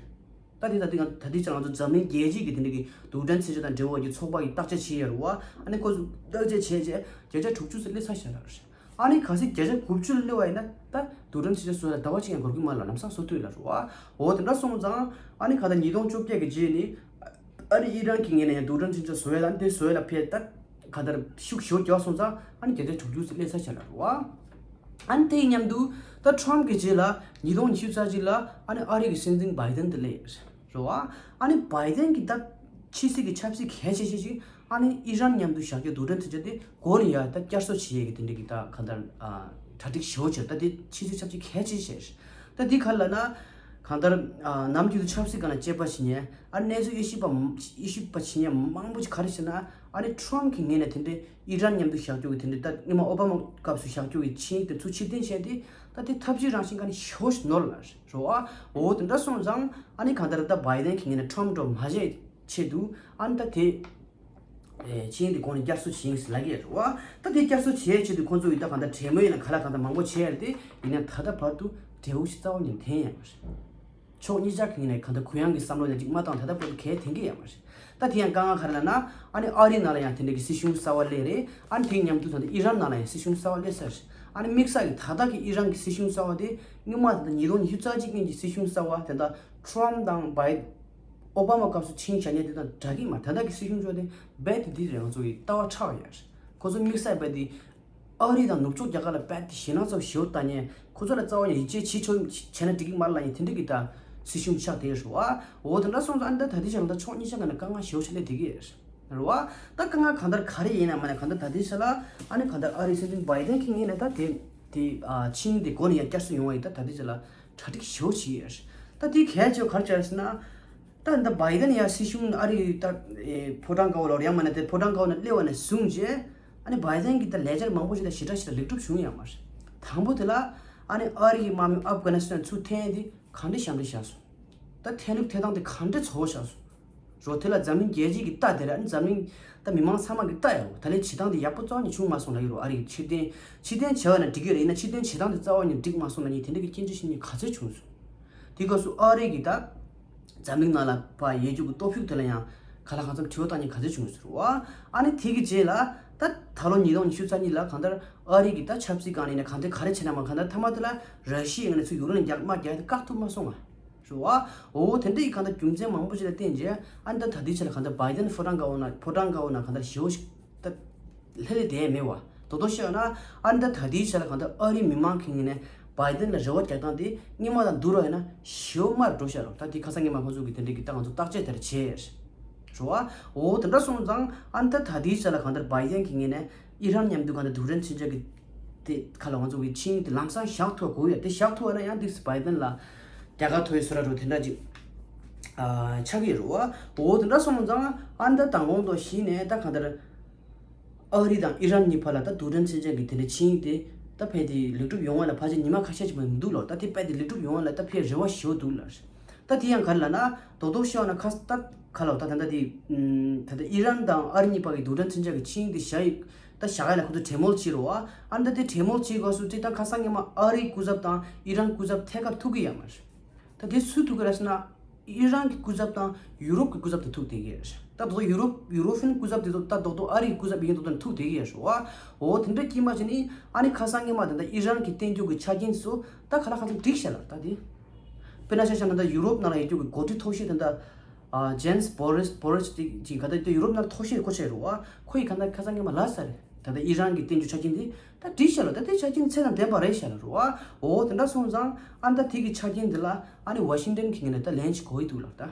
ད་དེ་ད་ལྟའི་ང་ད་ལྟའི་ཆར་ང་ཚོ་འཛམ་གླིང་རྒྱལ་སྤྱི་གི་དེ་འདྲ་གི་རྡུལ་ཕྲན་མཚོན་ཆ་དང་འབྲེལ་བ་གི་ཚོགས་པ་གིས་བརྟག་དཔྱད་བྱས་ཡོད་རེད་བ། ཨ་ནི་ཁོ་ཚོས་བརྟག་དཔྱད་བྱས་རྗེས་བརྒྱ་ཆ་དྲུག་ཅུ་ཙམ་སླེབས་ཚར་བཞག་ལ། ཨ་ནི་གལ་སྲིད་བརྒྱ་ཆ་དགུ་བཅུ་ལ་སླེབས་པ་ཡིན་ན་ད་རྡུལ་ཕྲན་མཚོན་ཆ་བཟོ་ཡ་ལ་ཟླ་བ་གཅིག་ཡང་འགོར་གི་མ་རེད་ལ། ལམ་སང་བཟོ་ཐུབ་ཡོད་ལ་རེད་བ། འོ་དེ་འདྲ་སོང་ཙང་ཨ་ནི་ག་ད་ཉིས་སྟོང་བཅོ་བརྒྱད་ཀྱི་རྗེས་ནི་ཨ་ནི་ཨི་རན་གྱི་ངོས་ནས་ཡང་རྡུལ་ཕྲན་མཚོན་ཆ་བཟོ་ཡ་དང་དེ་བཟོ་ཡ་ལ་ཕེབས་ད་ག་ད་ཤུགས་ཞེ་པོ་རྒྱག་སོང་ཙང་ཨ་ནི་བརྒྱ་ཆ་དྲུག་ཅུ་ཙམ་སླེབས་ཚར་བཞག་ལ་རེད་བ། ཨ་ནི་དེ་ཡི་མཉམ་དུ་ད་ཁྲོམ་གྱི་རྗེས་ལ་ཉིས་སྟོང་ཉི་ཤུ་རྩ་གཅིག་ལ་ཨ་ནི་ཨ་རི་གི་སྲིད་འཛིན་བྷའི་ཌེན་དེ་སླེབས་ཡོད་རེད་བ། ཨ་ནི་བྷའི་ཌེན་གྱི་ད་ཕྱི་སྲིད་ཀྱི་ཆབ་སྲིད་གལ་ཆེ་ཤོས་ཤིག་ཨ་ནི་ཨི་རན་མཉམ་དུ་བཞག་རྒྱུ་རྡུལ་ཕྲན་མཚོན་ཆ་དེ་སྒོ་ནས་ཡར་ད་བསྐྱར་གསོ་བྱེད་ཡས་ཀྱི་དེ་འདྲ་གི་ད་གང་ལྟར་ཨ་གྲ་སྒྲིག་ཞེ་པོ་བྱས། ད་དེ་ཕྱི་སྲིད་ཆབ་སྲིད་གལ་ཆེ་ཤོས་རེད། ད་དེ་ག་རེ་ལབ་ན་གང་ལྟར་ཨ་ནམ་རྒྱུན་དུ་ཆབ་སྲིད་སྒང་ལ་དཔྱད་པ་བྱེད་མཁན་ཨ་ནི་གནས་ཚུལ་དབྱེ་ཞིབ་པ་དབྱེ་ཞིབ་པ་བྱེད་མཁན་མང་པོ་ཅིག་ག་རེ་བྱས་ན་ཨ་ནི་ཁྲོམ་གྱི་ངོས་ནས་དེ་འདྲའི་ཨི་རན་མཉམ་དུ་བཞག་རྒྱུ་གི་དེ་འདྲའི་ད་སྔོན་མ་ཨོ་བྷ་མ་སྐབས་སུ་བཞག་རྒྱུ་གི་ཆིངས་ཡིག་དེ་ཚུར་ཕྱིར་འཐེན་བྱས་ཏེ་ད་དེ་ཐབས་ཇུས་རང་བཞིན་ག་ནས་ཞེ་པོ་ཞིག་ནོར་ལ་རེད་བ། འོ་དེ་འདྲ་སོང་ཙང་ཨ་ནི་གང་ལྟར་ད་བྷའི་ཌེན་གྱི་ངོས་ནས་ཁྲོམ་འགྲོ་མ་བྱས་ཆེད་དུ་ཨ་ནི་ད་དེ་ཨེ་ཆིངས་ཡིག་དེ་གོང་ནས་བསྐྱར་གསོ་བྱེད་ཡིན་ཟེར་ལབ་ཀྱི་ཡོད་རེད་བ། ད་དེ་བསྐྱར་གསོ་བྱེད་ཆེད་དུ་ཁོང་ཚོ་ཡིས་ད་གང་ལྟར་གྲོས་མོལ་ཡིན་ན་ག་ལ་གང་ལྟར་མང་པོ་བྱས་ཡོད་རེད་དེ། ཡིན་ནའང་ད་ལྟ་བར་དུ་འབྲས་བུ་ཞིག་རྩ་བ་ནས་ཐོན་ཡོད་མ་རེད། ཕྱོགས་གཉིས་ཆ་གི་ངོས་ནས་གང་ལྟར་གུ་ཡངས་ཀྱི་བསམ་བློ་ཡང་ཅིག་མ་བཏང་ད་ལྟ་བར་དུ་གང་ཡང་ཐོན་གྱི་ཡོད་མ་རེད། ད་དེ་ཡང་དཀའ་ངལ་ག་རེ་ལབ་ན་ཨ་ནི་ཨ་རིའི་ནང་ལ་ཡང་དེ་འདྲ་གི་སྲིད་གཞུང་གསར་བ་སླེབས་རེད། ཨ་ནི་དེ་མཉམ་དུ་ད་ལྟ་ཨི་རན་ནང་ལ་ཡང་སྲིད་གཞུང་གསར་བ་སླེབས་ཚར་རེད། ཨ་ནི་དམིགས་བསལ་གྱི་ད་ལྟ་གི་ཨི་རན་གྱི་སྲིད་གཞུང་གསར་བ་དེ་སྔོན་མ་ད་ལྟ་ཉིས་སྟོང་ཉི་ཤུ་རྩ་གཅིག་ནས་ཀྱི་སྲིད་གཞུང་གསར་བ་དེ་ད་ཁྲོམ་དང་བྷའི་ཨོ་བྷ་མ་སྐབས་སུ་ཆིངས་བཞག་མཁན་དེ་དང་འདྲ་གི་མ་རེད། ད་ལྟ་གི་སྲིད་གཞུང་ཚོ་དེ་རྦད་དེ་འདི་རེད། ང་ཚོ་གི་ལྟ་བ་ཁྲག་ཡོད་རེད། ཁོ་ཚོ་དམིགས་བསལ་རྦད་དེ་ཨ་རི་དང་ནུབ་ཕྱོགས་རྒྱལ་ཁབ་ལ་རྦད་དེ་ཞེད་སྣང་ཚ་པོ་ཞེ་པོ་བཏང་མཁན། ཁོ་ཚོ་ལ་རྩ་བ་ནས་ཡིད་ཆེས་བྱེད་ཆོག་བྱས་ན་འགྲིག་གི་མ་རེད་ལབ་མཁན་དེ་འདྲ་གི་ད་སྲིད་གཞུང་ཆགས་བསྡད་ཡོད་རེད་བ། འོ་དེ་འདྲ་སོང་ཙང་ཨ་ནི་ད་ད་ལྟའི་ཆར་ལ་ད་ཕྱོགས་གཉིས་ཆ་ངོས་ནས་དཀའ་ངལ་ཞེ་པོ་ཞིག་སླེབས་བསྡད་ཀྱི་ཡོད་རེད་བ། ད་དཀའ་ངལ་གང་ལྟར་ག་རེ་ཡིན་ན་མ་ན་གང་ལྟར་ད་ལྟའི་ཆར་ལ་ཨ་ནི་གང་ལྟར་ཨ་རིའི་སྲིད་འཛིན་བྷའི་ཌེན་གྱི་ངོས་ནས་ད་དེ་དེ་ཨ་ཆིངས་དེ་སྒོ་ནས་ཡར་བསྐྱར་གསོ་ཡོང་བ་ཡིན་ད་ད་ལྟའི་ཆར་ལ་གྲ་སྒྲིག་ཞེ་པོ་བྱས་ཡོད་རེད། ད་དེ་གལ་ཆེ་བ་ག་རེ་བྱས་ཟེར་ན། ད་ད་བྷའི་ཌེན་ཡང་སྲིད་གཞུང་ཨ་རི་ད་ཨེ་ཕོ་བྲང་དཀར་པོ་ལ་ཡང་མ་ན་དེ་ཕོ་བྲང་དཀར་པོ་ནང་སླེབས་པ་ནས་བཟུང་རྗེས་ཨ་ནི་བྷའི་ཌེན་གྱིས་ད་ལས་འཆར་མང་པོ་ཞིག་ལ་ཞེ་དྲག་ཞིག་ལ་ལེགས་གྲུབ་བྱུང་ཡོད་མ་རེད། དང་པོ་དེ་ལ་ཨ་ནི་ཨ་རི་གི་དམག་མི་ཨབ་གྷ་ནི་སི་ཐན་ཚུར་འཐེན་ཡས་དེ་ག་འདྲ་ཞབས་འདྲེན་བཞག་སོང་། ད་འཐེན་ལུགས་འཐེན་སྟངས་དེ་ག་འདྲ་ཚོར་བ་བཞག་སོང་། རོ་དེ་ལ་འཛམ་གླིང་རྒྱལ་སྤྱི་གི་ལྟ་དེ་རེད། ཨ་ནི་འཛམ་གླིང་ད་མི་མང་ཚང་མ་གི་ལྟ་ཡོད་རེད། ད་ལན་བྱེད་སྟངས་དེ་ཡག་པོ་རྩ་བ་ནས་བྱུང་མ་སོང་ལབ་ཡོད་རེད། ཨ་རི་གི་ཕྱིར་འཐེན་ཕྱིར་འཐེན་བྱས་པ་ན་འགྲིག་གི་རེད། ཡིན་ན་ཕྱིར་འཐེན་བྱེད་སྟངས་དེ་རྩ་བ་ནས་འགྲིག་མ་སོང་ལབ་མཁན་དེ་འདྲ་གི་སྐྱོན་ཆ་ཤེས་མཁན་ག་ཚོད་བྱུང་སོང་། དེ་སྐབས་སུ་ཨ་རི་གི་ད་འཛམ་གླིང་ནང་ལ་ཕར་ཡོད་རྒྱུ་གི་སྟོབས་ཤུགས་དེ་ལ་ཡང་ག་ལ་གང་འཚམ་དྲི་བ་བཏང་མཁན་ག་ཚོད་བྱུང་སོང་རེད་བ། ཨ་ནི་དེ་གི་རྗེས་ལ་ད་ད་ལོ་ཉིས་སྟོང་ཉི་ཤུ་རྩ་གཉིས་ལ་གང་ལྟར་ཨ་རི་གི་ད་ཆབ་སྲིད་སྒང་ནས་ཡིན་ན་གང་ལྟར་ག་རེ་བྱས་ན་མ་གང་ལྟར་མཐའ་མ་དེ་ལ་ར་ཤི་ཡའི་ངོས་ནས་ཚུར་ཡུ་རེ་ནིམ་རྒྱག་དམག་རྒྱག་ཡ་དེ་བཀག་ཐུབ་མ་སོང་ང་། རེད་བ། འོ་དེ་འདྲ་ཡི་གང་ལྟར་རྒྱུ་མཚན་མང་པོ་ཞིག་ལ་བརྟེན་རྗེས་ཨ་ནི་ད་ད་ལྟའི་ཆ་ལ་གང་ལྟར་བྷའི་ཌེན་ཕོ་བྲང་དཀར་པོ་ནང་ཕོ་བྲང་དཀར་པོ་ནང་གང་ལྟར་ཞེ་པོ་ཞིག་ད་ལྷོད་ལྷོད་བསྡད་མེད་བ། དོ་དོ་བཤད་ན་ཨ་ནི་ད་ད་ལྟའི་ཆ་ལ་གང་ལྟར་ཨ་རིའི་མི་མང་གི་ངོས་ནས་བྷའི་ཌེན་ལ་རེ་བ་རྒྱག་སྟངས་དེ་སྔོན་མ་དང་བསྡུར་བ་ཡིན་ན་ཞེ་པོ་དམའ་རུ་འགྲོ་ཤག་རོ། ད་དེ་ཁ་སང་སྔོན་མ་ཁོང་ཚོ་གི་དེ་འདྲ་གི་ད་ང་ཚོ་བརྟག་དཔྱད་དེ་འདྲ་བྱས་རེད་བ། འོ་དེ་འདྲ་སོང་ཙང་ཨ་ནི་ད་ད་ལྟའི་ཆ་ལ་གང་ལྟར་བྷའི་ཌེན་གི་ངོས་ནས་ཨི་རན་མཉམ་དུ་གང་ལྟར་རྡུལ་ཕྲན་མཚོན་ཆ་གི་དེ་ཁ་ལ་ང་ཚོ་གི་ཆིངས་དེ་ལམ་སང་བཞག་ཐུབ་དགོས་ཡོད། དེ་བཞག་ཐུབ་པ་ན་ཡང་ཏིག་སི་བྷའི་ཌེན་ལ་རྒྱལ་ཁ་ཐོབ་ཡོད་བཟོ་འདྲ་འགྲོ་དེ་འདྲ་ཅིག་ཨ་ཆགས་ཀྱི་ཡོད་རེད་བ། འོ་དེ་འདྲ་སོང་ཙང་ཨ་ནི་ད་དང་པོ་དང་གཞི་ནས་ད་གང་ལྟར་ཨ་རི་དང་ཨི་རན་གཉིས་བར་ལ་ད་རྡུལ་ཕྲན་མཚོན་ཆ་གི་དེ་འདྲ་ཆིངས་དེ་ད་ཕན་དེ་ལེགས་གྲུབ་ཡོང་བ་ལ་ཕལ་ཆེར་ཉི་མ་ཁ་ཤས་ཅིག་མ་མི་འདུག་ལོ། ད་དེ་ཕན་དེ་ལེགས་གྲུབ་ཡོང་བ་ལ་ད་ཕན་རེ་བ་ཞེ་པོ་འདུག་ལ། ད་དེ་ཡང་ག་རེ་ལབ་ན་རྡོག་རྡོག་ཤོད་ན་ཁ་ད་ག་ལ་ད་ད་ད་དེ་ད་ད་ཨི་རན་དང་ཨ་རི་གཉིས་བར་གྱི་རྡུལ་ཕྲན་མཚོན་ཆ་གི་ཆིངས་དེ་བཞག་ཡི་ད་བཞག་ཡ་ལ་ཁོ་ཚོ་གྲོས་མོལ་བྱེད་རོགས་ཨ། ཨ་ནི་ད་དེ་གྲོས་མོལ་བྱེད་དགོས་སུ་དེ་ད་ཁ་སང་ཉི་མ་ཨ་རིའི་སྐུ་ཚབ་དང་ཨི་རན་སྐུ་ཚབ་ཐད་ཀར་ཐུག་གི་ཡོད་མ་རེད། ད་དེ་སུས་ཐུག་གི་རེད་ཟེར་ན། ཨི་རན་གྱི་སྐུ་ཚབ་དང་ཡུ་རོབ་ཀྱི་སྐུ་ཚབ་དེ་ཐུག་བསྡད་ཀྱི་རེད། ད་རྡོག་རྡོག་ཡུ་རོབ་ཡུ་རོ་ཕིན་སྐུ་ཚབ་དེ་ཚོ་ད་རྡོག་རྡོག་ཨ་རིའི་སྐུ་ཚབ་ཡིན་མདོག་མདོག་ཐུག་བསྡད་ཀྱི་རེད་བ། འོ་དེ་འདྲ་སྐྱིད་མ་བྱས་ནི་ཨ་ནི་ཁ་སང་ཉི་མ་དེ་འདྲ་ཨི་རན་གྱིས་བསྟན་རྒྱུ་གི་ཆ་རྐྱེན་དེ་ཚོ་ད་ག་ལ་གང་འཚམ་འགྲིག་ཤག་ལ་ད་དེ། དཔེར་ན་ཆ་བཞག་ན་ད་ཡུ་རོབ་ནང་ལ་ཡོད་རྒྱུ་གི་འགོ་ཁྲིད་མཐོ་ཤོས་དེ་འདྲ་ཨ་ཇེན་སི་བྷོ་རིས་བྷོ་རིས་དེ་གི་ག་ད་དེ་ཡུ་རོབ་ནང་མཐོ་ཤོས་སྐོར་ཆ་རེད་བ། ཁོ་ཡིས་ག་ད་ཁ་སང་ཉི་མ་ལབ་ས་རེད། ད་ལྟ་ཨི་རན་གྱི་བསྟན་རྒྱུ་ཆ་རྐྱེན་འདི་ད་འགྲིག་ཤག་ལ། ད་ལྟའི་ཆ་རྐྱེན་ཚད་དང་ལྡན་པ་རེད་ཤག་ལ་རེད་བ། འོ་དེ་འདྲ་སོང་ཙང་ཨ་ནི་ད་དེ་གི་ཆ་རྐྱེན་འདི་ལ་ཨ་ནི་ཝ་ཤིང་ཏན་གྱི་ངོས་ནས་ད་ལན་ཅིག་དགོས་ཀྱི་འདུག་ལ་ད།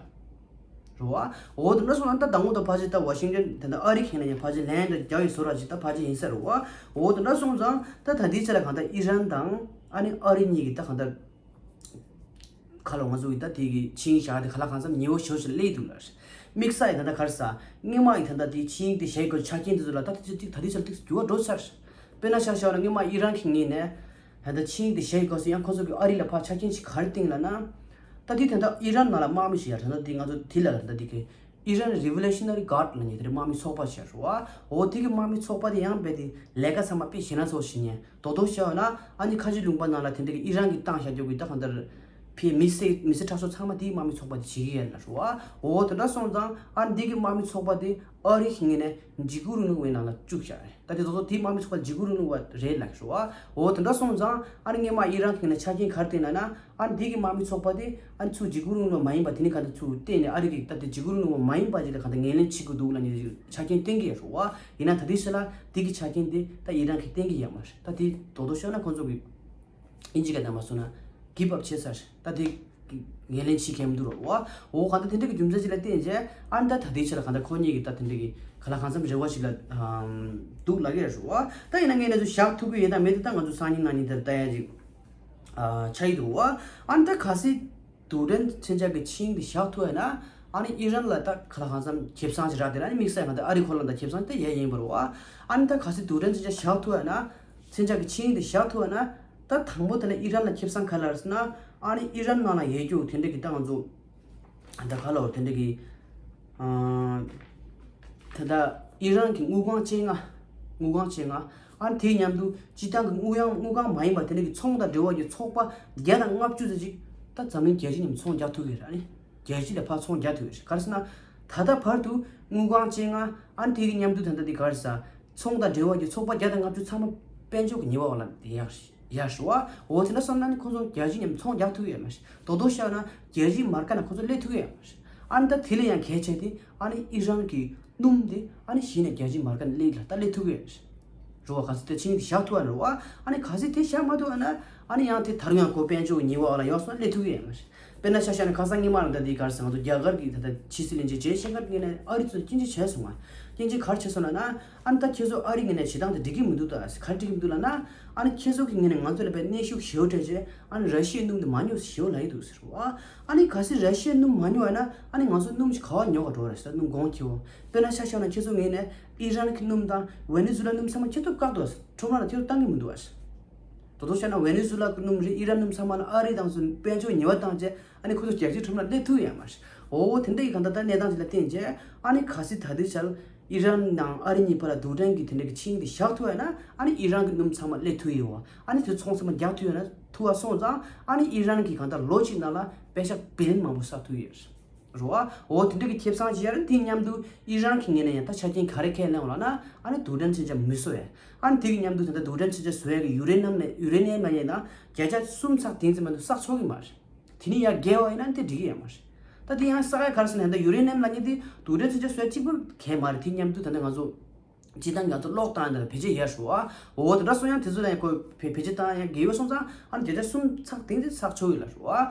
རེད་བ། འོ་དེ་འདྲ་སོང་ཙང་ད་དང་པོ་ད་ཕལ་ཆེར་ད་ཝ་ཤིང་ཏན་དེ་འདྲ་ཨ་རི་གི་ངོས་ནས་ཕལ་ཆེར་ལན་འདྲ་རྒྱག་ཡོད་བཟོ་འདྲ་ཅིག་ད་ཕལ་ཆེར་ཡིན་ས་རེད་བ། འོ་དེ་འདྲ་སོང་ཙང་ད་ད་ལྟའི་ཆ་ལ་གང་ལྟར་ཨི་རན་དང་ཨ་ནི་ཨ་རི་གཉིས་ཀྱི་ད་གང་ལྟར། ཁ་ལོ་ང་ཚོ་གི་ད་དེ་གི་ཆིངས་བཞག་དེ་ག་ལ་གང་འཚམ་ཉེ་བོ་ཞེ་པོ་ཞིག་སླེབས་འདུག་ལ། དམིགས་བསལ་ཡི་ད་ལྟ་ག་རེ་ཟ། སྔོན་མ་ཡི་ད་ལྟ་དེ་ཆིངས་དེ་བཞག་དགོས་ཆ་རྐྱེན་དེ་ཚོ་ལ་ད་དེ་ཚོ་ད་དེ་ཚོ་ཏིག་འགྱུར་བ་འགྲོ་ཚར། དཔེར་ན་ཆ་བཞག་ན་སྔོན་མ་ཨི་རན་གྱི་ངོས་ནས་ད་ལྟ་ཆིངས་དེ་བཞག་དགོས་སུ་ཡང་ཁོ་ཚོ་གི་ཨ་རི་ལ་ཕར་ཆ་རྐྱེན་ཞིག་ག་རེ་བཏིང་ལ་ན། ད་དེ་ད་ལྟ་ཨི་རན་ནང་ལ་དམག་མི་ཞིག་ཡར་ད་ལྟ་དེ་ང་ཚོ་དེ་ལ་ད་ལྟ་དེ་གི Iran Revolutionary Guard ལབ་མཁན་དེ་རེད། དམག་མི་ཚོགས་པ་ཞིག་རེད་བ། འོ་དེ་གི་དམག་མི་ཚོགས་པ་དེ་ཡང་རྦད་དེ་ལས་ཀ་ཚང་མ་དཔེ་ཞེད་སྣང་ཚ་པོ་ཞིག་བྱས་ནས། རྡོག་རྡོག་བཤད་པ་ན་ཨ་ནི་ཁ་ཆེ་ལུང་པ་ནང་ལ་དེ་འདྲ་གི་ཨི་རན་གྱིས་བཏང་བཞག་རྒྱུ་གི་ད་གང་ལྟར་ཕའི་མི་སེར་མི་སེར་ཁྲག་ཤོར་ཚང་མ་དེའི་དམག་མི་ཚོགས་པ་དེ་བྱེད་ཀྱི་ཡོད་ལབ་རེད་བ། འོ་དེ་འདྲ་སོང་ཙང་ཨ་ནི་དེ་གི་དམག་མི་ཚོགས་པ་དེ་ཨ་རི་གི་ངོས་ནས་འཇིགས་སྐུལ་རིང་ལུགས་པའི་ནང་ལ་བཅུག་བཞག་རེད། ད་དེ་ཚོ་ཚོ་དེའི་དམག་མི་ཚོགས་པ་འཇིགས་སྐུལ་རིང་ལུགས་པ་རེད་ལབ་རེད་བ། འོ་དེ་འདྲ་སོང་ཙང་ཨ་ནི་སྔོན་མ་ཨི་རན་གི་ངོས་ནས་ཆ་རྐྱེན་ག་རེ་བསྟན་ན་ན། ཨ་ནི་དེ་གི་དམག་མི་ཚོགས་པ་དེ་ཨ་ནི་ཚུར་འཇིགས་སྐུལ་རིང་ལུགས་མ་ཡིན་པ་དེ་ནི་ག་འདྲ་ཚུར་བསྟན་ནས། ཨ་རི་གི་ད་དེ་འཇིགས་སྐུལ་རིང་ལུགས་མ་ཡིན་པ་ཅིག་ལ་ག་འདྲ་ངོས་ལེན་བྱེད་དགོས་འདུག་ལབ་ནས་ཆ་རྐྱེན་བསྟན་གྱི་ཡོད་རེད་བ། ཡིན་ན་ད་དེ་ཕྱི་ལ་དེ་གི་ཆ་རྐྱེན་དེ་ད་ཨི་རན་གྱིས་བསྟན་གྱི་ཡོད་མ་རེད། ད་དེ་རྡོག་རྡོག་བཤད་ན་ཁོང་ཚོ་གི་ཨིན་ཇི་སྐད་ནང་མ་སོང་ན་གིབ་ཨབ་བྱས་ཚར། ད་དེ་ངོས་ལེན་བྱེད་མཁན་མི་འདུག་རེད་བ། འོ་ག་འདྲ་དེ་འདྲ་གི་རྒྱུ་མཚན་ཅིག་ལ་བརྟེན་བྱས་ཨ་ནི་ད་ད་དེ་ཕྱི་ལ་ག་འདྲ་ཁོ་གཉིས་ཀྱི་ད་དེ་འདྲ་གི་ག་ལ་གང་འཚམ་རེ་བ་ཞིག་ལ་འདུག་ལབ་ཀྱི་ཡོད་རེད་བ། ད་ཡིན་ན་ངས་ནས་ཚུར་བཞག་ཐུབ་ཀྱི་ཡོད་དམ་མེད་དེ་ད་ང་ཚོ་སང་ཉིན་གནངས་ཉིན་དེར་ལྟ་ཡ་ཅིག་ཨ་ཆགས་ཀྱི་འདུག་བ། ཨ་ནི་ད་གལ་སྲིད་རྡུལ་ཕྲན་མཚོན་ཆ་གི་ཆིངས་དེ་བཞག་ཐུབ་ཡ་ན། ཨ་ནི་ཨི་རན་ལ་ད་ག་ལ་གང་འཚམ་ཁེ་བཟང་ཞིག་རག་དེ་ལ་ཨ་ནི་དམིགས་བསལ་ང་ད་ཨ་རི་ཁོ་རང་ད་ཁེ་བཟང་དེ་ཡས་ཡིན་པ་རེད་བ། ཨ་ནི་ད་གལ་སྲིད་རྡུལ་ཕྲན་མཚོན་ཆ་བཞག་ཐུབ་ཡ་ན། མཚོན་ཆ་གི་ཆིངས་དེ་བཞག་ཐུབ་ཡ་ན། ད་དང་པོ་དེ་ལ་ཨི་རན་ལ་ཁེ་བཟང་ག་ལ་རེད་ཟེར་ན། ཨ་ནི་ཨི་རན་ནང་ལ་ཡོད་རྒྱུ་དེ་འདྲ་གི་ད་ང་ཚོ་ད་ག་ལ་བར་དེ་འདྲ་གི་ཨ་ད་ལྟ་ཨི་རན་གྱི་དངུལ་ཁང་བཅོ་ལྔ། དངུལ་ཁང་བཅོ་ལྔ། ཨ་ནི་དེའི་མཉམ་དུ་སྤྱི་བཏང་གི་དངུལ་ཡང་དངུལ་ཁང་མ་ཡིན་པ་དེ་འདྲ་གི་ཚོང་དང་འབྲེལ་བ་གི་ཚོགས་པ་བརྒྱ་དང་ལྔ་བཅུ་ཙམ་ཅིག་ད་འཛམ་གླིང་རྒྱལ་སྤྱི་མཉམ་དུ་ཚོང་རྒྱག་ཐུབ་ཀྱི་རེད། ཨ་ནི་རྒྱལ་སྤྱི་ལ་ཕར་ཚོང་རྒྱག་ཐུབ་ཀྱི་རེད། ག་རེ་ཟེར་ན། ད་ལྟ་བར་དུ་དངུལ་ཁང་བཅོ་ལྔ། ཨ་ནི་དེའི་མཉམ་དུ་ད་ལྟ་དེ་ག་རེ་ཟེར། ཚོང་དང་འབྲེལ་བ་གི་ཚོགས་པ་བརྒྱ་དང་ལྔ་བཅུ་ཚང་མ་དཔལ་འབྱོར་གྱི་ཉེས་པ་འོག་ལ་ཡར་ཡར་ཞུ་བ། འོ་དེ་འདྲ་སོང་ན་ནི་ཁོང་ཚོ་རྒྱལ་སྤྱི་མཉམ་ཚོང་རྒྱག་ཐུབ་ཀྱི་ཡོད་མ་རེད། རྡོག་རྡོག་བཤད་ན་རྒྱལ་སྤྱིའི་མར་ཀ་ནང་ཁོང་ཚོ་སླེབས་ཐུབ་ཀྱི་ཡོད་མ་རེད། ཨ་ནི་ད་དེ་ལས་ཡང་གལ་ཆེ་དེ་ཨ་ནི་ཨི་རན་གྱི་སྣུམ་དེ་ཨ་ནི་གཞི་ནས་རྒྱལ་སྤྱིའི་མར་ཀ་ནང་སླེབས་ལ་ད་སླེབས་ཐུབ་ཀྱི་ཡོད་མ་རེད། རེད་བ། གལ་སྲིད་དེ་ཆིངས་དེ་བཞག་ཐུབ་པ་རེད་བ། ཨ་ནི་གལ་སྲིད་དེ་བཞག་མ་ཐུབ་པ་ན་ཨ་ནི་ཡང་དེ་ད་རུང་ཡང་ཁོ་དཔལ་འབྱོར་ཉེས་པ་འོག་ལ་ཡོང་སོང་ན་སླེབས་ཐུབ་ཀྱི་ཡོད་མ་རེད། དཔེར་ན་ཆ་བཞག་ན་ཁ་སང་ཉི་མ་རང་ད་དེའི་ག་རེ་ཟེར། ང་ཚོ་རྒྱ་གར་གྱི་ད་ལྟ་ཕྱི་སྲིད་བློན་ཆེན་ཇེ་ཤང་ཀར་གྱི་ངོས་ནས་ཨ་རི་ཚོ་སྐྱོན་བརྗོད་བྱས་སོང་ང་། སྐྱོན་བརྗོད་ག་རེ་བྱས་སོང་ལབ་ན། ཨ་ནི་ད་ཁྱེད་ཚོ་ཨ་རི་ངོས་ནས་བྱེད་སྟངས་དེ་འགྲིག་གི་མི་འདུག་ད་ག་རེ་འགྲིག་གི་མི་འདུག་ལབ་ན། ཨ་ནི་ཁྱེད་ཚོ་གི་ངོས་ནས་ང་ཚོ་ལ་དཔེ་གནོན་ཤུགས་ཞེ་པོ་སྤྲད་བྱས་ཨ་ནི་ར་ཤི་ཡའི་སྣུམ་དེ་མ་ཉོ་ཞེ་པོ་ལབ་ཀྱི་འདུག་ཟེར་བ། ཨ་ནི་གལ་སྲིད་ར་ཤི་ཡའི་སྣུམ་མ་ཉོ་བ་ན་ཨ་ནི་ང་ཚོ་སྣུམ་ཞིག་ག་པར་ཉོ་ག་འགྲོ་རེད་ཟེར། སྣུམ་གོང་ཁེ་པོ། དཔེར་ན་ཆ་བཞག་ན་ཁྱེད་ཚོ་ངོས་ནས་ཨི་རན་གྱི་སྣུམ་དང་ཝེ་ནེ་ཛུ་ལ་སྣུམ་ཚང་མ་ཁྱེད་ཚོ་བཀག་འདུག་ཟེར། ཁྲོམ་ར་ལ་ཁྱེད་ཚོ་བཏང་གི་མི་འདུག་ཟེར། རྡོག་རྡོག་བཤད་ན་ཝེ་ནེ་ཛུ་ལ་གི་སྣུམ་རེད། ཨི་རན་སྣུམ་ཚང་མ་ལ་ཨ་རི་དང་སོ་དཔལ་འབྱོར་ཉེས་པ་བཏང་བྱས་ཨ་ནི་ཁོ་ཚོ་རྒྱལ་སྤྱིའི་ཁྲོམ་ལ་སླེབས་ཐུབ་ཡོད་མ་རེད། འོ་དེ་འདྲ་ཡི་གང་ལྟར་ད་གནས་སྟངས་ཅིག་ལ་བརྟེན་བྱས་ཨ་ནི་གལ་སྲིད་ད་ལྟའི་ཆར་ཨི་རན་དང་ཨ་རི་གཉིས་བར་ལ་རྡུལ་ཕྲན་གྱི་དེ་འདྲ་གི་ཆིངས་དེ་བཞག་ཐུབ་ཡོད་ན་ཨ་ནི་ཨི་རན་གྱི་སྣུམ་ཚང་མ་སླེབས་ཐུབ་ཡོད་བ། ཨ་ནི་དེ་ཚོང་ཚང་མ་རྒྱག་ཐུབ་ཡོད་ན་ཐུབ་པ་སོང་ཙང་ཨ་ནི་ཨི་རན་གྱིས་གང་ལྟར་ལོ་གཅིག་ནང་ལ་པད་ཤག་བི་ལིན་མང་པོ་བསགས་ཐུབ་ཡོད་རེད། རེད་བ། འོ་དེ་འདྲ་གི་ཁེ་བཟང་ཅིག་ཡོད་རེད། དེའི་མཉམ་དུ་ཨི་རན་གྱི་ངོས་ནས་ཡང་ད་ཆ་རྐྱེན་ག་རེ་ཁས་ལེན་པ་ལབ་ན་ཨ་ནི་རྡུལ་ཕྲན་མཚོན་ཆ་མི་བཟོ་བས། ཨ་ནི་དེ་གི་མཉམ་དུ་ད་ལྟ་རྡུལ་ཕྲན་མཚོན་ཆ་བཟོ་ཡ་གི་ཡུ་རེ་ནམ་ལ་ཡུ་རེ་ནི་ཡམ་ལབ་མཁན་ཡང་བརྒྱ་ཆ་གསུམ་ཚེག་བདུན་ཙམ་མ་གཏོགས་བསགས་ཆོག་གི་མ་རེད། དེ་ནི་ཡང་བརྒལ་བ་ཡིན་ན་དེ་འགྲིག་གི་ཡོད་མ་རེད། ད་དེ་ཡང་བསགས་ཡ་ག་རེ་ཟེར་ན་ད་ཡུ་རེ་ནི་ཡམ་ལབ་མཁན་དེ་རྡུལ་ཕྲན་མཚོན་ཆ་བཟོ་ཡ་གཅིག་པུ་གལ་མ་རེད། དེ་མཉམ་དུ་ད་ལྟ་ང་ཚོ་སྤྱིར་བཏང་ང་ཚོ་གློག་བཏང་ཡ་ད་བེད་སྤྱོད་ཡོད་རེད་བ། འོ་དེ་འདྲ་སོང་ཡང་དེ་ཚོ་ལ་ཡང་ཁོ་བེད་བེད་སྤྱོད་བཏང་ཡ་བརྒལ་བ་སོང་ཙང་ཨ་ནི་བརྒྱ་ཆ་གསུམ་ཚེག་བདུན་དེ་བསགས་ཆོག་གི་ལ་རེད་བ།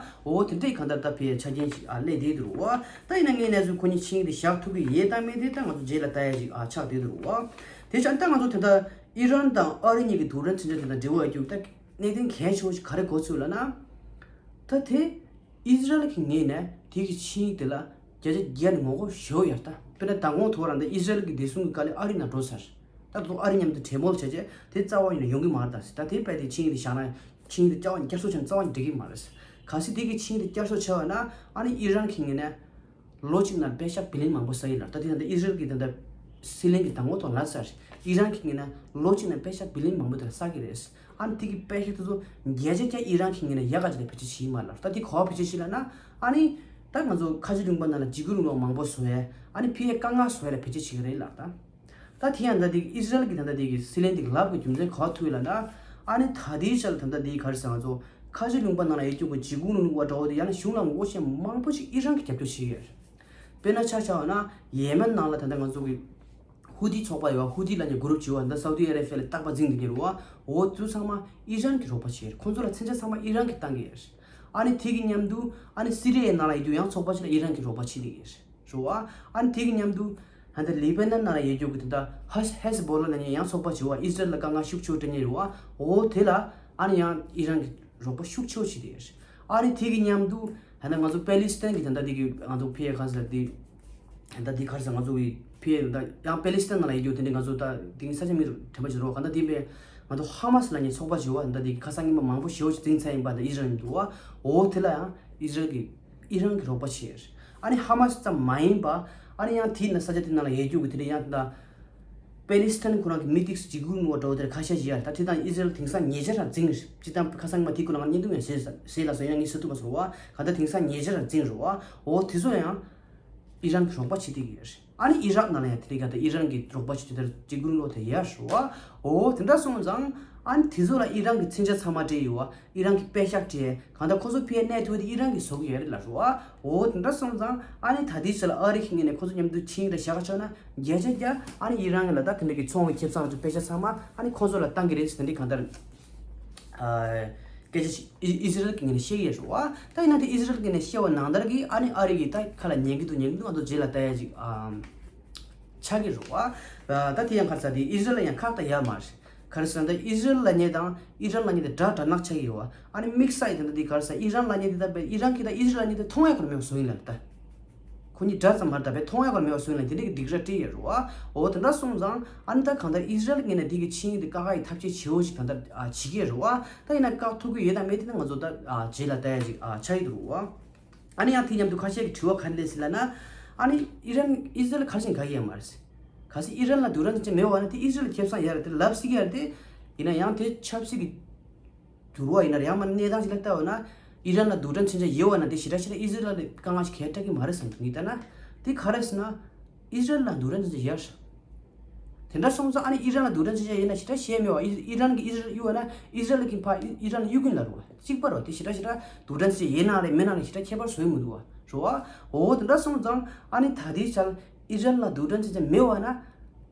འོ་དེ་འདྲའི་གང་ལྟར་ད་ཕའི་ཆ་རྐྱེན་ཞིག་ཨ་སླེབས་བསྡད་འདུག་རེད་བ། ད་ཡིན་ན་ངའི་གནས་ཚུལ་ཁོ་གཉིས་ཆིངས་དེ་བཞག་ཐུབ་ཀྱི་ཡོད་དང་མེད་དེ་ད་ང་ཚོ་རྗེས་ལ་ལྟ་ཡ་ཞིག་ཨ་ཆགས་བསྡད་འདུག་རེད་བ། དེ་ཆ་ད་ང་ཚོ་དེ་ལྟར་ཨི་རན་དང་ཨ་རི་གཉིས་ཀྱི་རྡུལ་ཕྲན་མཚོན་ཆ་དེ་དང་འབྲེལ་བ་ཡོད་རྒྱུ་ད་གནད་དོན་གལ་ཆེ་བོ་ཞིག་ག་རེ་གོ་ཚུལ་ལབ་ན། ད་དེ། ཨི་ཟི་རལ་གྱི་ངོས་ནས་དེ་གི་ཆིངས་དེ་ལ་བརྒྱ་ཆ་བརྒྱ་ནས་ངོ་རྒོལ་ཞེ་པོ་ཡོད་ད། དཔེར་ན་མདང་དགོང་ཐོག་རང་ད་ཨི་ཟི་རལ་གྱི་བདེ་སྲུང་གི་བཀའ་བློན་ཨ་རི་ནང་འགྲོ་ཚར། ད་དུང་ཨ་རི་མཉམ་དུ་གྲོས་མོལ་བྱས་རྗེས་དེ་རྩ་བ་ཉིད་ནས་ཡོང་གི་མ་རེད་ད་ཟེར། ད་དེ་རྦད་དེ་ཆིངས་དེ་བཞག་ན་ཆིངས་དེ་རྩ་བ་ཉིད་བསྐྱར་གསོ་བྱས་ན་རྩ་བ་ཉིད་འགྲིག་གི་མ་རེད་ཟེར། གལ་སྲིད་དེ་གི་ཆིངས་དེ་བསྐྱར་གསོ་བྱས་པ་ན་ཨ་ནི་ཨི་རན་གྱི་ངོས་ནས་ལོ་གཅིག་ནང་པད་ཤག་བི་ལིན་མང་པོ་བསགས་ཡིན་ལ། ད་དེ་ད་ལྟ་ཨི་ཟི་རལ་གྱི་ད་ལྟ་སྲིད་བློན་གྱི་མདང་དགོང་ཐོག་ལབ་ཚར། ཨི་རན་གྱི་ངོས་ནས་ལོ་གཅིག་ནང་པད་ཤག་བི་ལིན་མང་པོ་དེ་ལ་བསགས་ཀྱི་རེད། ཨ་ནི་དེ་གི་པད་ཤག་དེ་ཚོ་བརྒྱ་ཆ་བརྒྱ་ཨི་རན་གྱི་ངོས་ནས་ཡག་ག་ཅིག་ལ་བེད་སྤྱོད་བྱེད་ཀྱི་མ་རེད་ལ། ད་དེ་ག་པར་བེད་སྤྱོད་བྱེད་ལབ་ན་ཨ་ནི་ད་ང་ཚོ་ཁ་ཆེ་ལུང་པ་ནང་ལ་འཇིགས་སྐུལ་རིང་ལུགས་མང་པོ་བཟོ་ཡས་ཨ་ནི་ཕ་གིར་དཀའ་ངལ་བཟོ་ཡས་ལ་བེད་སྤྱོད་བྱེད་ཀྱི་རེད་ལ། ད་ད་དེ་ཡང་ད་དེ་ཨི་ཟི་རལ་གྱི་ད་ལྟ་དེ་གི་སྲིད་བློན་དེ་གི་ལབ་དགོས་རྒྱུ་མཚན་ག་པར་ཐུག་ཡོད་ལབ་ན། ཨ་ནི་ད་དེའི་ཆར་ད་ལྟ་དེ་ག་རེ་ཟེར། ང་ཚོ་ཁ་ཆེ་ལུང་པ་ནང་ལ་ཡོད་རྒྱུ་གི་འཇིགས་སྐུལ་རིང་ལུགས་པ་འདྲ་བོ་དེ་ཡང་ན་གཞུང་ལ་ངོ་རྒོལ་བྱེད་མཁན་མང་པོ་ཞིག་ཨི་རན་གྱིས་རྒྱབ་སྐྱོར་བྱེད་ཀྱི་ཡོད་རེད། དཔེར་ན་ཆ་བཞག་པ་ན་ཡེ་མེན་ནང་ལ་ད་ལྟ་ང་ཚོ་གི་ཧུ་ཐི་ཚོགས་པ་ཡོད་པ། ཧུ་ཐི་ལབ་མཁན་གུ་རུབ་ཅིག་ཡོད་པ། ད་སའུ་ཏི་ཨ་རེ་བྷི་ཡ་ལ་རྟག་པར་འཛིང་བསྡད་མཁན་རེད་བ། འོ་དེ་ཚོ་ཚང་མ་ཨི་རན་གྱིས་རོགས་པ་བྱེད་ཀྱི་རེད། ཁོང་ཚོ་ལ་མཚོན་ཆ་ཚང་མ་ཨི་རན་གྱིས་བཏང་གི་ཡོད་རེད། ཨ་ནི་དེ་གི་མཉམ་དུ་ཨ་ནི་སི་རི་ཡའི་ནང་ལ་ཡོད་རྒྱུ་ཡང་ཚོགས་པ་ཞིག་ལ་ཨི་རན་གྱིས་རོགས་པ་བྱེད་བསྡད་ཀྱི་ཡོད་རེད་བ། ཨ་ནི་དེ་གི་མཉམ་དུ་ད་ལྟ་ལེ་བྷ་ནན་ནང་ལ་ཡོད་རྒྱུ་གི་ད་ལྟ་ཧེ་ཧེ་ཟི་བྷོ་ལ་ལབ་མཁན་ཡང་ཚོགས་པ་ཅིག་ཡོད་པ། ཨི་ཟི་རལ་ལ་དཀའ་ངལ་ཤུགས་ཆེ་པོ་སྤྲད་མཁན་རེད་བ། འོ་དེ་ལ་ཨ་ནི་ཡང་ཨི་རན་གྱིས་རོགས་པ་ཤུགས་ཆེ་པོ་བྱེད་བསྡད་ཡོད་རེད། ཨ་ནི་དེ་གི་མཉམ་དུ་ད་ལྟ་ང་ཚོ་པེ་ལི་སི་ཐན་གྱི་ད་ལྟ་དེ་གི་ང་ཚོ་ཕ་གིར་ག་རེ་ཟེར་དེ། ད་དེ་ག་རེ་ཟེར། ང་ཚོ་གི་ཕ་གིར་ད་ཡང་པེ་ལི་སི་ཐན་ནང་ལ་ཡོད་རྒྱུ་དེ་འདྲ་ང་ཚོ་ད་དེ་ས་ཆ་མིང་དྲན་པ་ཅིག་རེད་བ། ག་ད་དེ་པས་ང་ཚོ་ཧ་མ་སི་ལབ་མཁན་ཚོགས་པ་ཅིག་ཡོད་པ། ད་དེ་གི་ཁ་སང་ཉི་མ་མང་པོ་ཞེ་པོ་ཅིག་འཛིང་ཚར་ཡིན་པ། ད་ཨི་རན་འདུག་བ། འོ་དེ་ལ་ཡང་ཨི་རན་གྱི་ཨི་རན་གྱིས་རོགས་པ་བྱས། ཨ་ནི་ཧ་མ་སི་ཙམ་མ་ཡིན་པ། ཨ་ནི་ཡང་དེའི་ནང་ས་ཆ་དེ་ནང་ལ་ཡོད་རྒྱུ་གི་དེ་འདྲ་ཡང་ད་པེ་ལི་སི་ཐན་ཁོ་རང་གི་མི་ཏིག་ཅིག་གུ་ནུ་བ་འདྲ་བོ་དེར་ཁ་ཤས་ཤིག་ཡར་ད་དེ་དང་ཨི་ཟི་རལ་དེང་སང་ཉེ་ཆར་ར་འཛིང་རེད། ཅི་ལྟར་ཁ་སང་མ་དེ་ཁོ་རང་གཉིས་འདུག་ཡང་ཟེར་ཟེར་ལ་སོ་ཡང་ངས་ཟེར་ཐུབ་མ་སོང་བ། ག་ད་དེང་སང་ཉེ་ཆར་ར་འཛིང་རེད་བ། འོ་དེ་ཚོ་ཡང་ཨི་རན་གྱི་རོགས་པ་བྱེད་དེ་གི་ཡོད་རེད། ཨ་ནི་ཨི་རག་ནང་ལ་ཡང་དེ་རིང་ག་ད་ཨི་རན་གྱི་རོགས་པ་བྱེད་དེ་དེར་ཅིག་གུ་ནུ་བ་དེ་ཡར་རེད་བ། འོ་དེ་འདྲ་སོང་ཙང་ཨ་ནི་དེ་ཚོ་ལ་ཨི་རན་གྱི་མཚོན་ཆ་ཚང་མ་སྤྲད་ཡོད་བ། ཨི་རན་གྱི་པད་ཤག་སྤྲད། གང་ལྟར་ཁོ་ཚོ་ཕི་ཡ་གནས་ཐུབ་དེ་ཨི་རན་གྱི་བཟོ་གི་ཡོད་རེད་ལ་རུ་བ། འོ་དེ་འདྲ་སོང་ཙང་ཨ་ནི་ད་ལྟའི་ཆ་ལ་ཨ་རི་གི་ངོས་ནས་ཁོ་ཚོ་མཉམ་དུ་ཆིངས་རེ་བཞག་ཆོག་ན་བརྒྱ་ཆ་བརྒྱ་ཨ་ནི་ཨི་རན་གྱི་ལ་ད་དེ་འདྲ་གི་ཚོང་གི་ཁེ་བཟང་ཚོ་པད་ཤག་ཚང་མ་ཨ་ནི་ཁོ་ཚོ་ལ་བཏང་གི་རེད་ཟེར་དེ་འདྲ་གང་ལྟར་ཨ་སྐད་ཆ་ཞིག་ཨི་ཨི་ཟི་རལ་གྱི་ངོས་ནས་བཤད་ཀྱི་ཡོད་རེད་བ། ད་ཡིན་ན་དེ་ཨི་ཟི་རལ་གྱི་ངོས་ནས་བཤད་པ་ནང་ལྟར་གྱི་ཨ་ནི་ཨ་རི་གི་ད་ཁ་ལ་ཉན་གི་འདུག་ཉན་གི་འདུག་ང་ཚོ་རྗེས་ལ་ལྟ་ཡ་ཅིག་ཨ་ཆགས་ཀྱི་རེད་བ། ད་དེ་ཡང་ཁ་ཚ་དེ་ཨི་ཟི་རལ་ལ་ཡང་ཁག་ད་ཡར་མ་རེད། ག་རེ་ཟེར་ན་ད་ཨི་ཟི་རལ་ལབ་མཁན་དང་ཨི་རན་ལབ་མཁན་དེ་འདྲ་འདྲ་ནག་ཆགས་ཀྱི་ཡོད་བ། ཨ་ནི་དམིགས་བསལ་ཡིན་ད་འདི་ག་རེ་ཟེར་ཨི་རན་ལབ་མཁན་དེ་ད་དཔེ་ཨི་རན་གྱིས་ད་ཨི་ཟི་རལ་ལབ་མཁན་དེ་མཐོང་ཡ་ག་རེ་མེད་པ་བཟོ་ཡིན་ལབ་ད། ཁོ་གཉིས་འདྲ་ཙམ་མ་རེད་ད་དཔེ་མཐོང་ཡ་ག་རེ་མེད་པ་བཟོ་ཡིན་ལབ་དེ་འདྲ་གི་སྡིགས་ར་སྤྲད་ཡོད་རེད་བ། འོ་དེ་འདྲ་སོང་ཙང་ཨ་ནི་ད་གང་ལྟར་ཨི་ཟི་རལ་ངོས་ནས་འདི་གི་ཆིངས་ཡིག་དེ་བཀག་ཡ་ཐབས་ཤེས་བྱེད་འོ་ཞིག་གང་ལྟར་ཨ་བྱེད་ཀྱི་ཡོད་རེད་བ། ད་ཡིན་ན་བཀག་ཐུབ་ཀྱི་ཡོད་དང་མེད་དེ་ནི་ང་ཚོ་ད་ཨ་རྗེས་ལ་ལྟ་ཡ་ཅིག་ཨ་ཆགས་ཀྱི་འདུག་རེད་བ། ཨ་ནི་ཡང་དེ་མཉམ་དུ་ཁ་ཤས་ཀྱི་དྲི་བ་ག་རེ་སླེབས་སྲིད་ལབ་ན། ཨ་ནི་ཨི་རན་ཨི་ཟི་རལ་ག་རེ་བྱས་ནས་དགའ་གི་ཡོད་མ་རེད། གལ་སྲིད་ཨི་རན་ལ་སྡུག་རན་ཅན་མེད་པ་ན་དེ་ཨི་ཟི་རལ་ཁེ་བཟང་ཡོད་རེད་དེ་ལབ་སྲིད་ཀྱི་ཡོད་རེད་དེ། ཡིན་ན་ཡང་དེ་ཆབ་སྲིད་ཀྱི་འགྱུར་བ་ཡིན་ན་རེད་ཡང་མ་གནས་སྟངས་ཤིག་ལ་ལྟ་བ་ན་ཨི་རན་ལ་སྡུག་རན་ཅན་ཅན་ཡོད་པ་ན་དེ་ཞེ་དྲག་ཞེ་དྲག་ཨི་ཟི་རལ་ལ་དཀའ་ངལ་ཞིག་གང་ཡང་འཕྲད་ཀྱི་མ་རེད་བསམ་གྱི་འདུག་ངས་ལྟ་ན། དེ་ག་རེ་ཟེར་ན་ཨི་ཟི་རལ་ལ་སྡུག་རན་ཅན་ཅན་ཡོད་རེད། དེ་འདྲ་སོང་ཙང་ཨ་ནི་ཨི་རན་ལ་སྡུག་རན་ཅན་ཅན་ཡིན་ན་ཞེ་དྲག་ཞེ་མེད་པ་ཨི་ཨི་རན་གྱིས་ཨི་ཟི་རལ་གཡུག་པ་ན་ཨི་ཟི་རལ་གྱིས་ཕར་ཨི་ཨི་རན་ལ་གཡུག་གིན་ལ་རུ་བ་གཅིག་པ་རེད་བ། དེ་ཞེ་དྲག་ཞེ་དྲག་སྡུག་རན་ཅན་ཅན་ཡིན་ན་རེད་མིན་ན་རེད་ཞེ་དྲག་ཁྱད་པར་བཟོ་ཡི་མི་འདུག་བ་རུ་བ། འོ་དེ་འདྲ་སོང་ཙང་ཨ་ནི་ད་ལྟའི་ཆར་ཨི་རན་ལ་སྡུག་རན་ཅན་ཅན་མེད་པ་ན།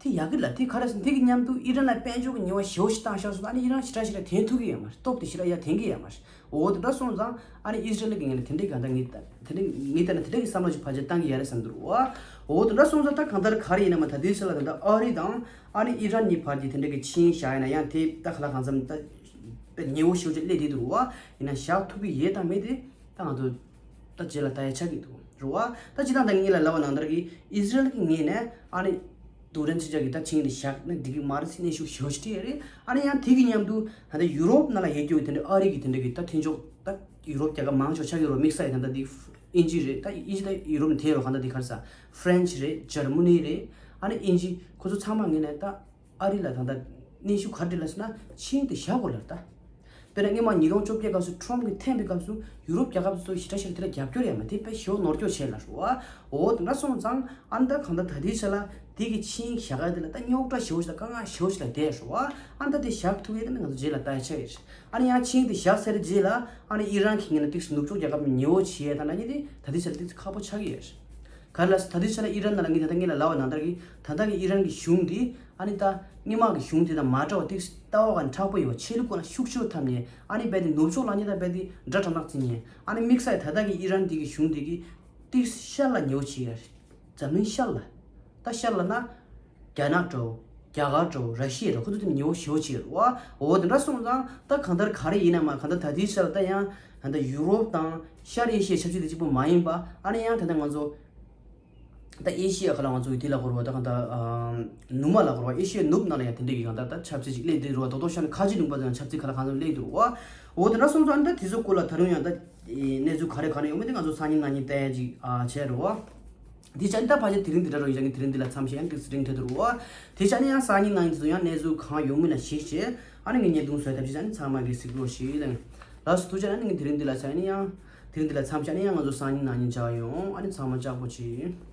དེ་ཡག་གི་ལ་དེ་ག་རེ་ཟེར་དེ་གི་མཉམ་དུ་ཨི་རན་ལ་དཔལ་འབྱོར་གྱི་ཉེས་པ་ཞེ་པོ་ཞིག་བཏང་བཞག་སོང་ཨ་ནི་ཨི་རན་ཞེ་དྲག་ཞེ་དྲག་འཐེན་ཐུབ་ཀྱི་ཡོད་མ་རེད། སྟོབས་དེ་ཞེ་དྲག་ཡར་འཐེན་གྱི་ཡོད་མ་རེད། འོ་དེ་འདྲ་སོང་ཙང་ཨ་ནི་ཨི་ཟི་རལ་གྱི་ངོས་ནས་དེ་འདྲའི་གང་ལྟར་ངས་ད་དེ་འདྲའི་ངས་ལྟ་ན་དེ་འདྲའི་གི་བསམ་བློ་ཞིག་ཕལ་ཆེར་བཏང་གི་ཡོད་རེད་བསམ་འདུག་བ། འོ་དེ་འདྲ་སོང་ཙང་ད་གང་ལྟར་ག་རེ་ཡིན་ན་མ་ད་དེའི་ཆ་ལ་ད་ལྟ་ཨ་རི་དང་ཨ་ནི་ཨི་རན་གཉིས་བར་གྱི་དེ་འདྲའི་གི་ཆིངས་བཞག་ཡིན་ན་ཡང་དེ་ད་ག་ལ་གང་འཚམ་ད་ཉེ་བོ་ཞེ་པོ་ཅིག་སླེབས་བསྡད་འདུག་བ། ཡིན་ན་བཞག་ཐུབ་ཀྱི་ཡོད་དང་མེད་དེ་ད་ང་ཚོ་ད་རྗེས་ལ་ལྟ་ཡ་ཆགས་ཀྱི་འདུག་རེད་བ། ད་སྤྱིར་བཏང་ད་ངས་ལ་ལབ་པ་ནང་ལྟར་གྱི་ཨི་ཟི་རལ་གྱི་ངོས་ནས་ཨ་ནི་རྡུལ་ཕྲན་མཚོན་ཆ་གི་ད་ཆིངས་དེ་བཞག་ན་འགྲིག་གི་མ་རེད་ཟེར་གནས་ཤུགས་ཞེ་པོ་ཞིག་སྤྲད་ཡོད་རེད། ཨ་ནི་ཡང་དེ་གི་མཉམ་དུ་ད་ལྟ་ཡུ་རོབ་ནང་ལ་ཡོད་རྒྱུ་དེ་འདྲ་ཨ་རི་གི་དེ་འདྲ་གི་ད་མཐུན་ཕྱོགས་ད་ཡུ་རོབ་རྒྱལ་ཁབ་མང་ཤོས་ཆགས་ཀྱི་རེད་བ། དམིགས་བསལ་ཡིན་ད་ད་འདི་དབྱིན་ཇི་རེད། ད་དབྱིན་ཇི་ད་ཡུ་རོབ་ནས་ཐལ་རོ་གང་ད་འདི་ག་རེ་ཟ་ཧྥ་རན་ཆི་རེད། འཇར་མ་ནི་རེད། ཨ་ནི་དབྱིན་ཇི་ཁོ་ཚོ་ཚང་མ་ངོས་ནས་ད་ཨ་རི་ལ་ད་ལྟ་གནོན་ཤུགས་ག་རེ་སྤྲད་ལ་ཟེར་ན་ཆིངས་དེ་བཞག་དགོས་ལབ་ད། དཔེར་ན་སྔོན་མ་ཉིས་སྟོང་བཅོ་བརྒྱད་སྐབས་སུ་ཁྲོམ་གྱིས་འཐེན་པའི་སྐབས་སུ་ཡུ་རོབ་རྒྱལ་ཁབ་ཚོ་ཞེ་དྲག་ཞིག་དེ་ལ་རྒྱབ་སྐྱོར་ཡང་མེད་དེ་དཔེ་ཞེ་པོ་ནོར་སྐྱོར་བྱས་ལ་རུ་བ། འོ་དེ་འདྲ་སོང་ཙང་ཨ་ནི་ད་གང་ལྟར་ད་ལྟའི་ཆ་ལ་དེ་གི་ཆིངས་བཞག་ཡ་དེ་ལ་ད་རྙོག་དྲ་ཞེ་པོ་ཞིག་དང་དཀའ་ངལ་ཞེ་པོ་ཞིག་ལ་བསྡད་རུ་བ། ཨ་ནི་ད་དེ་བཞག་ཐུབ་ཡ་དེ་ནི་ང་ཚོ་རྗེས་ལ་ལྟ་ཡ་ཆགས་ཡོད་རེད། ཨ་ནི་ཡང་ཆིངས་དེ་བཞག་ཚར་རྗེས་ལ་ཨ་ནི་ཨི་རན་གྱི་ངོས་ནས་ཏིག་ཙམ་ནུབ་ཕྱོགས་རྒྱལ་ཁབ་ཉེ་བོ་བྱེད་ཡ་དང་འདྲ་མཉམ་དེ་ད་ལྟའི་ཆ་ལ་ཏིག་ཙམ་ཁག་པོ་ཆགས་ཀྱི་ཡོད་རེད། ག་རེ་ལ་ད་ལྟའི་ཆ་ལ་ཨི་རན་ནང་ལ་ངས་ད་ལྟ་ངས་ལ་ལབ་པ་ནང་ལྟར་གྱི་ད་ལྟ་གི་ཨི་རན་གྱི་གཞུང་འདི་ཨ་ནི་ད་སྔོན་མ་གི་གཞུང་དེ་དང་མ་འདྲ་བ་ཏིག་ལྟ་བ་ག་མཁྲེགས་པོ་ཡོད་པ། ཆོས་ལུགས་སྐོར་ལ་ཤུགས་ཆེ་བོ་འཐབ་མཁན། ཨ་ནི་རྦད་དེ་ནུབ་ཕྱོགས་ལབ་མཁན་དང་རྦད་དེ་འདྲ་འདྲ་ནག་བརྩི་མཁན། ཨ་ནི་དམིགས་བསལ་ད་ལྟ་གི་ཨི་རན་འདི་གི་གཞུང་འདི་གི་ཏིག་ཤར་ལ་ཉེ་བོ་བྱེད་ཡ་རེད། འཛམ་གླིང་ཤར་ལ། ད་ཤར་ལ་ན། རྒྱ་ནག་འདྲ་བོ། རྒྱ་གར་འདྲ་བོ། ར་ཤི་ཡ་འདྲ་བོ། ཁོ་ཚོ་དེ་ཉེ་བོ་ཞེ་པོ་ཅིག་རེད་བ། འོ་དེ་འདྲ་སོང་ཙང་ད་གང་ལྟར་ག་རེ་ཡིན་ན་མ་གང་ལྟར་ད་ལྟའི་ཆར་ད་ཡང་ད་ལྟ་ཡུ་རོབ་དང་ཤར་ཨེ་ཤི་ཡའི་ཆབ་སྲིད་དེ་གཅིག་པོ་མ་ཡིན་པ། ཨ་ནི་ཡང་ད་ལྟ་ང་ཚོ་ད་ཨེ་ཤི་ཡ་ཁ་ལ་ང་ཚོ་ཡི་དེ་ལ་གོ་རེད་བ། ད་གང་ལྟར་ཨ་ནུབ་མ་ལ་གོ་རེད་བ། ཨེ་ཤི་ཡའི་ནུབ་ནང་ལ་ཡང་དེ་འདྲ་གི་གང་ལྟར་ད་ཆབ་སྲིད་ཅིག་སླེབས་བསྡད་རེད་བ། རྡོག་རྡོག་ཤར་ནས་ཁ་ཆེ་ལུང་པ་དང་ཆབ་སྲིད་ཁ་ལ་གང་འཚམ་སླེབས་འདུག་བ། འོ་དེ་འདྲ་སོང་ཙང་ཨ་ནི་ད་དེ་ཚོ་སྐོར་ལ་ད་རུང་ཡང་ད་གནས་ཚུལ་ག་རེ་ག་རེ་ཡོང་མིན་དེ་ང་ཚོ་སང་ཉིན་གནངས་ཉིན་བལྟ་ཡ་ཅིག་ཨ་བྱས་རེད་བ། དེ་ཆ་ནི་ད་ཕལ་ཆེར་དེ་རིང་འདི་འདྲ་རོ་ཡིན་ཀྱང་དེ་རིང་འདི་ལ་མཚམས་བཞག་ཡང་ཏིག་ཙམ་རིང་ཐལ་འདུག་རོ། དེ་ཆ་ནི་ཡང་སང་ཉིན་གནངས་ཉིན་དུ་ཡང་གནས་ཚུལ་གང་ཡོང་མིན་ལ་གཞིགས་བྱས་ཨ་ནི་ངས་བརྙན་ཐུང་བཟོས་ཐབས་ཅིག་བྱས་ནི་ཚང་མ་གིས་གཟིགས་རོགས་ཞེས་གླེང་། ལགས་སོ་ཐུགས་རྗེ་ཆེ། ཨ་ནི་ངས་དེ་རིང་འདི་ལ་ཆ་ནི་ཡང་དེ་རིང་འདི་ལ་མཚམས་བཞག་ནི་ཡང་ང་ཚོ་སང་ཉིན་གནངས་ཉིན་མཇལ་ཡོང་། ཨ་ནི་ཚང་མ་ལྕགས་པོ་བྱེད།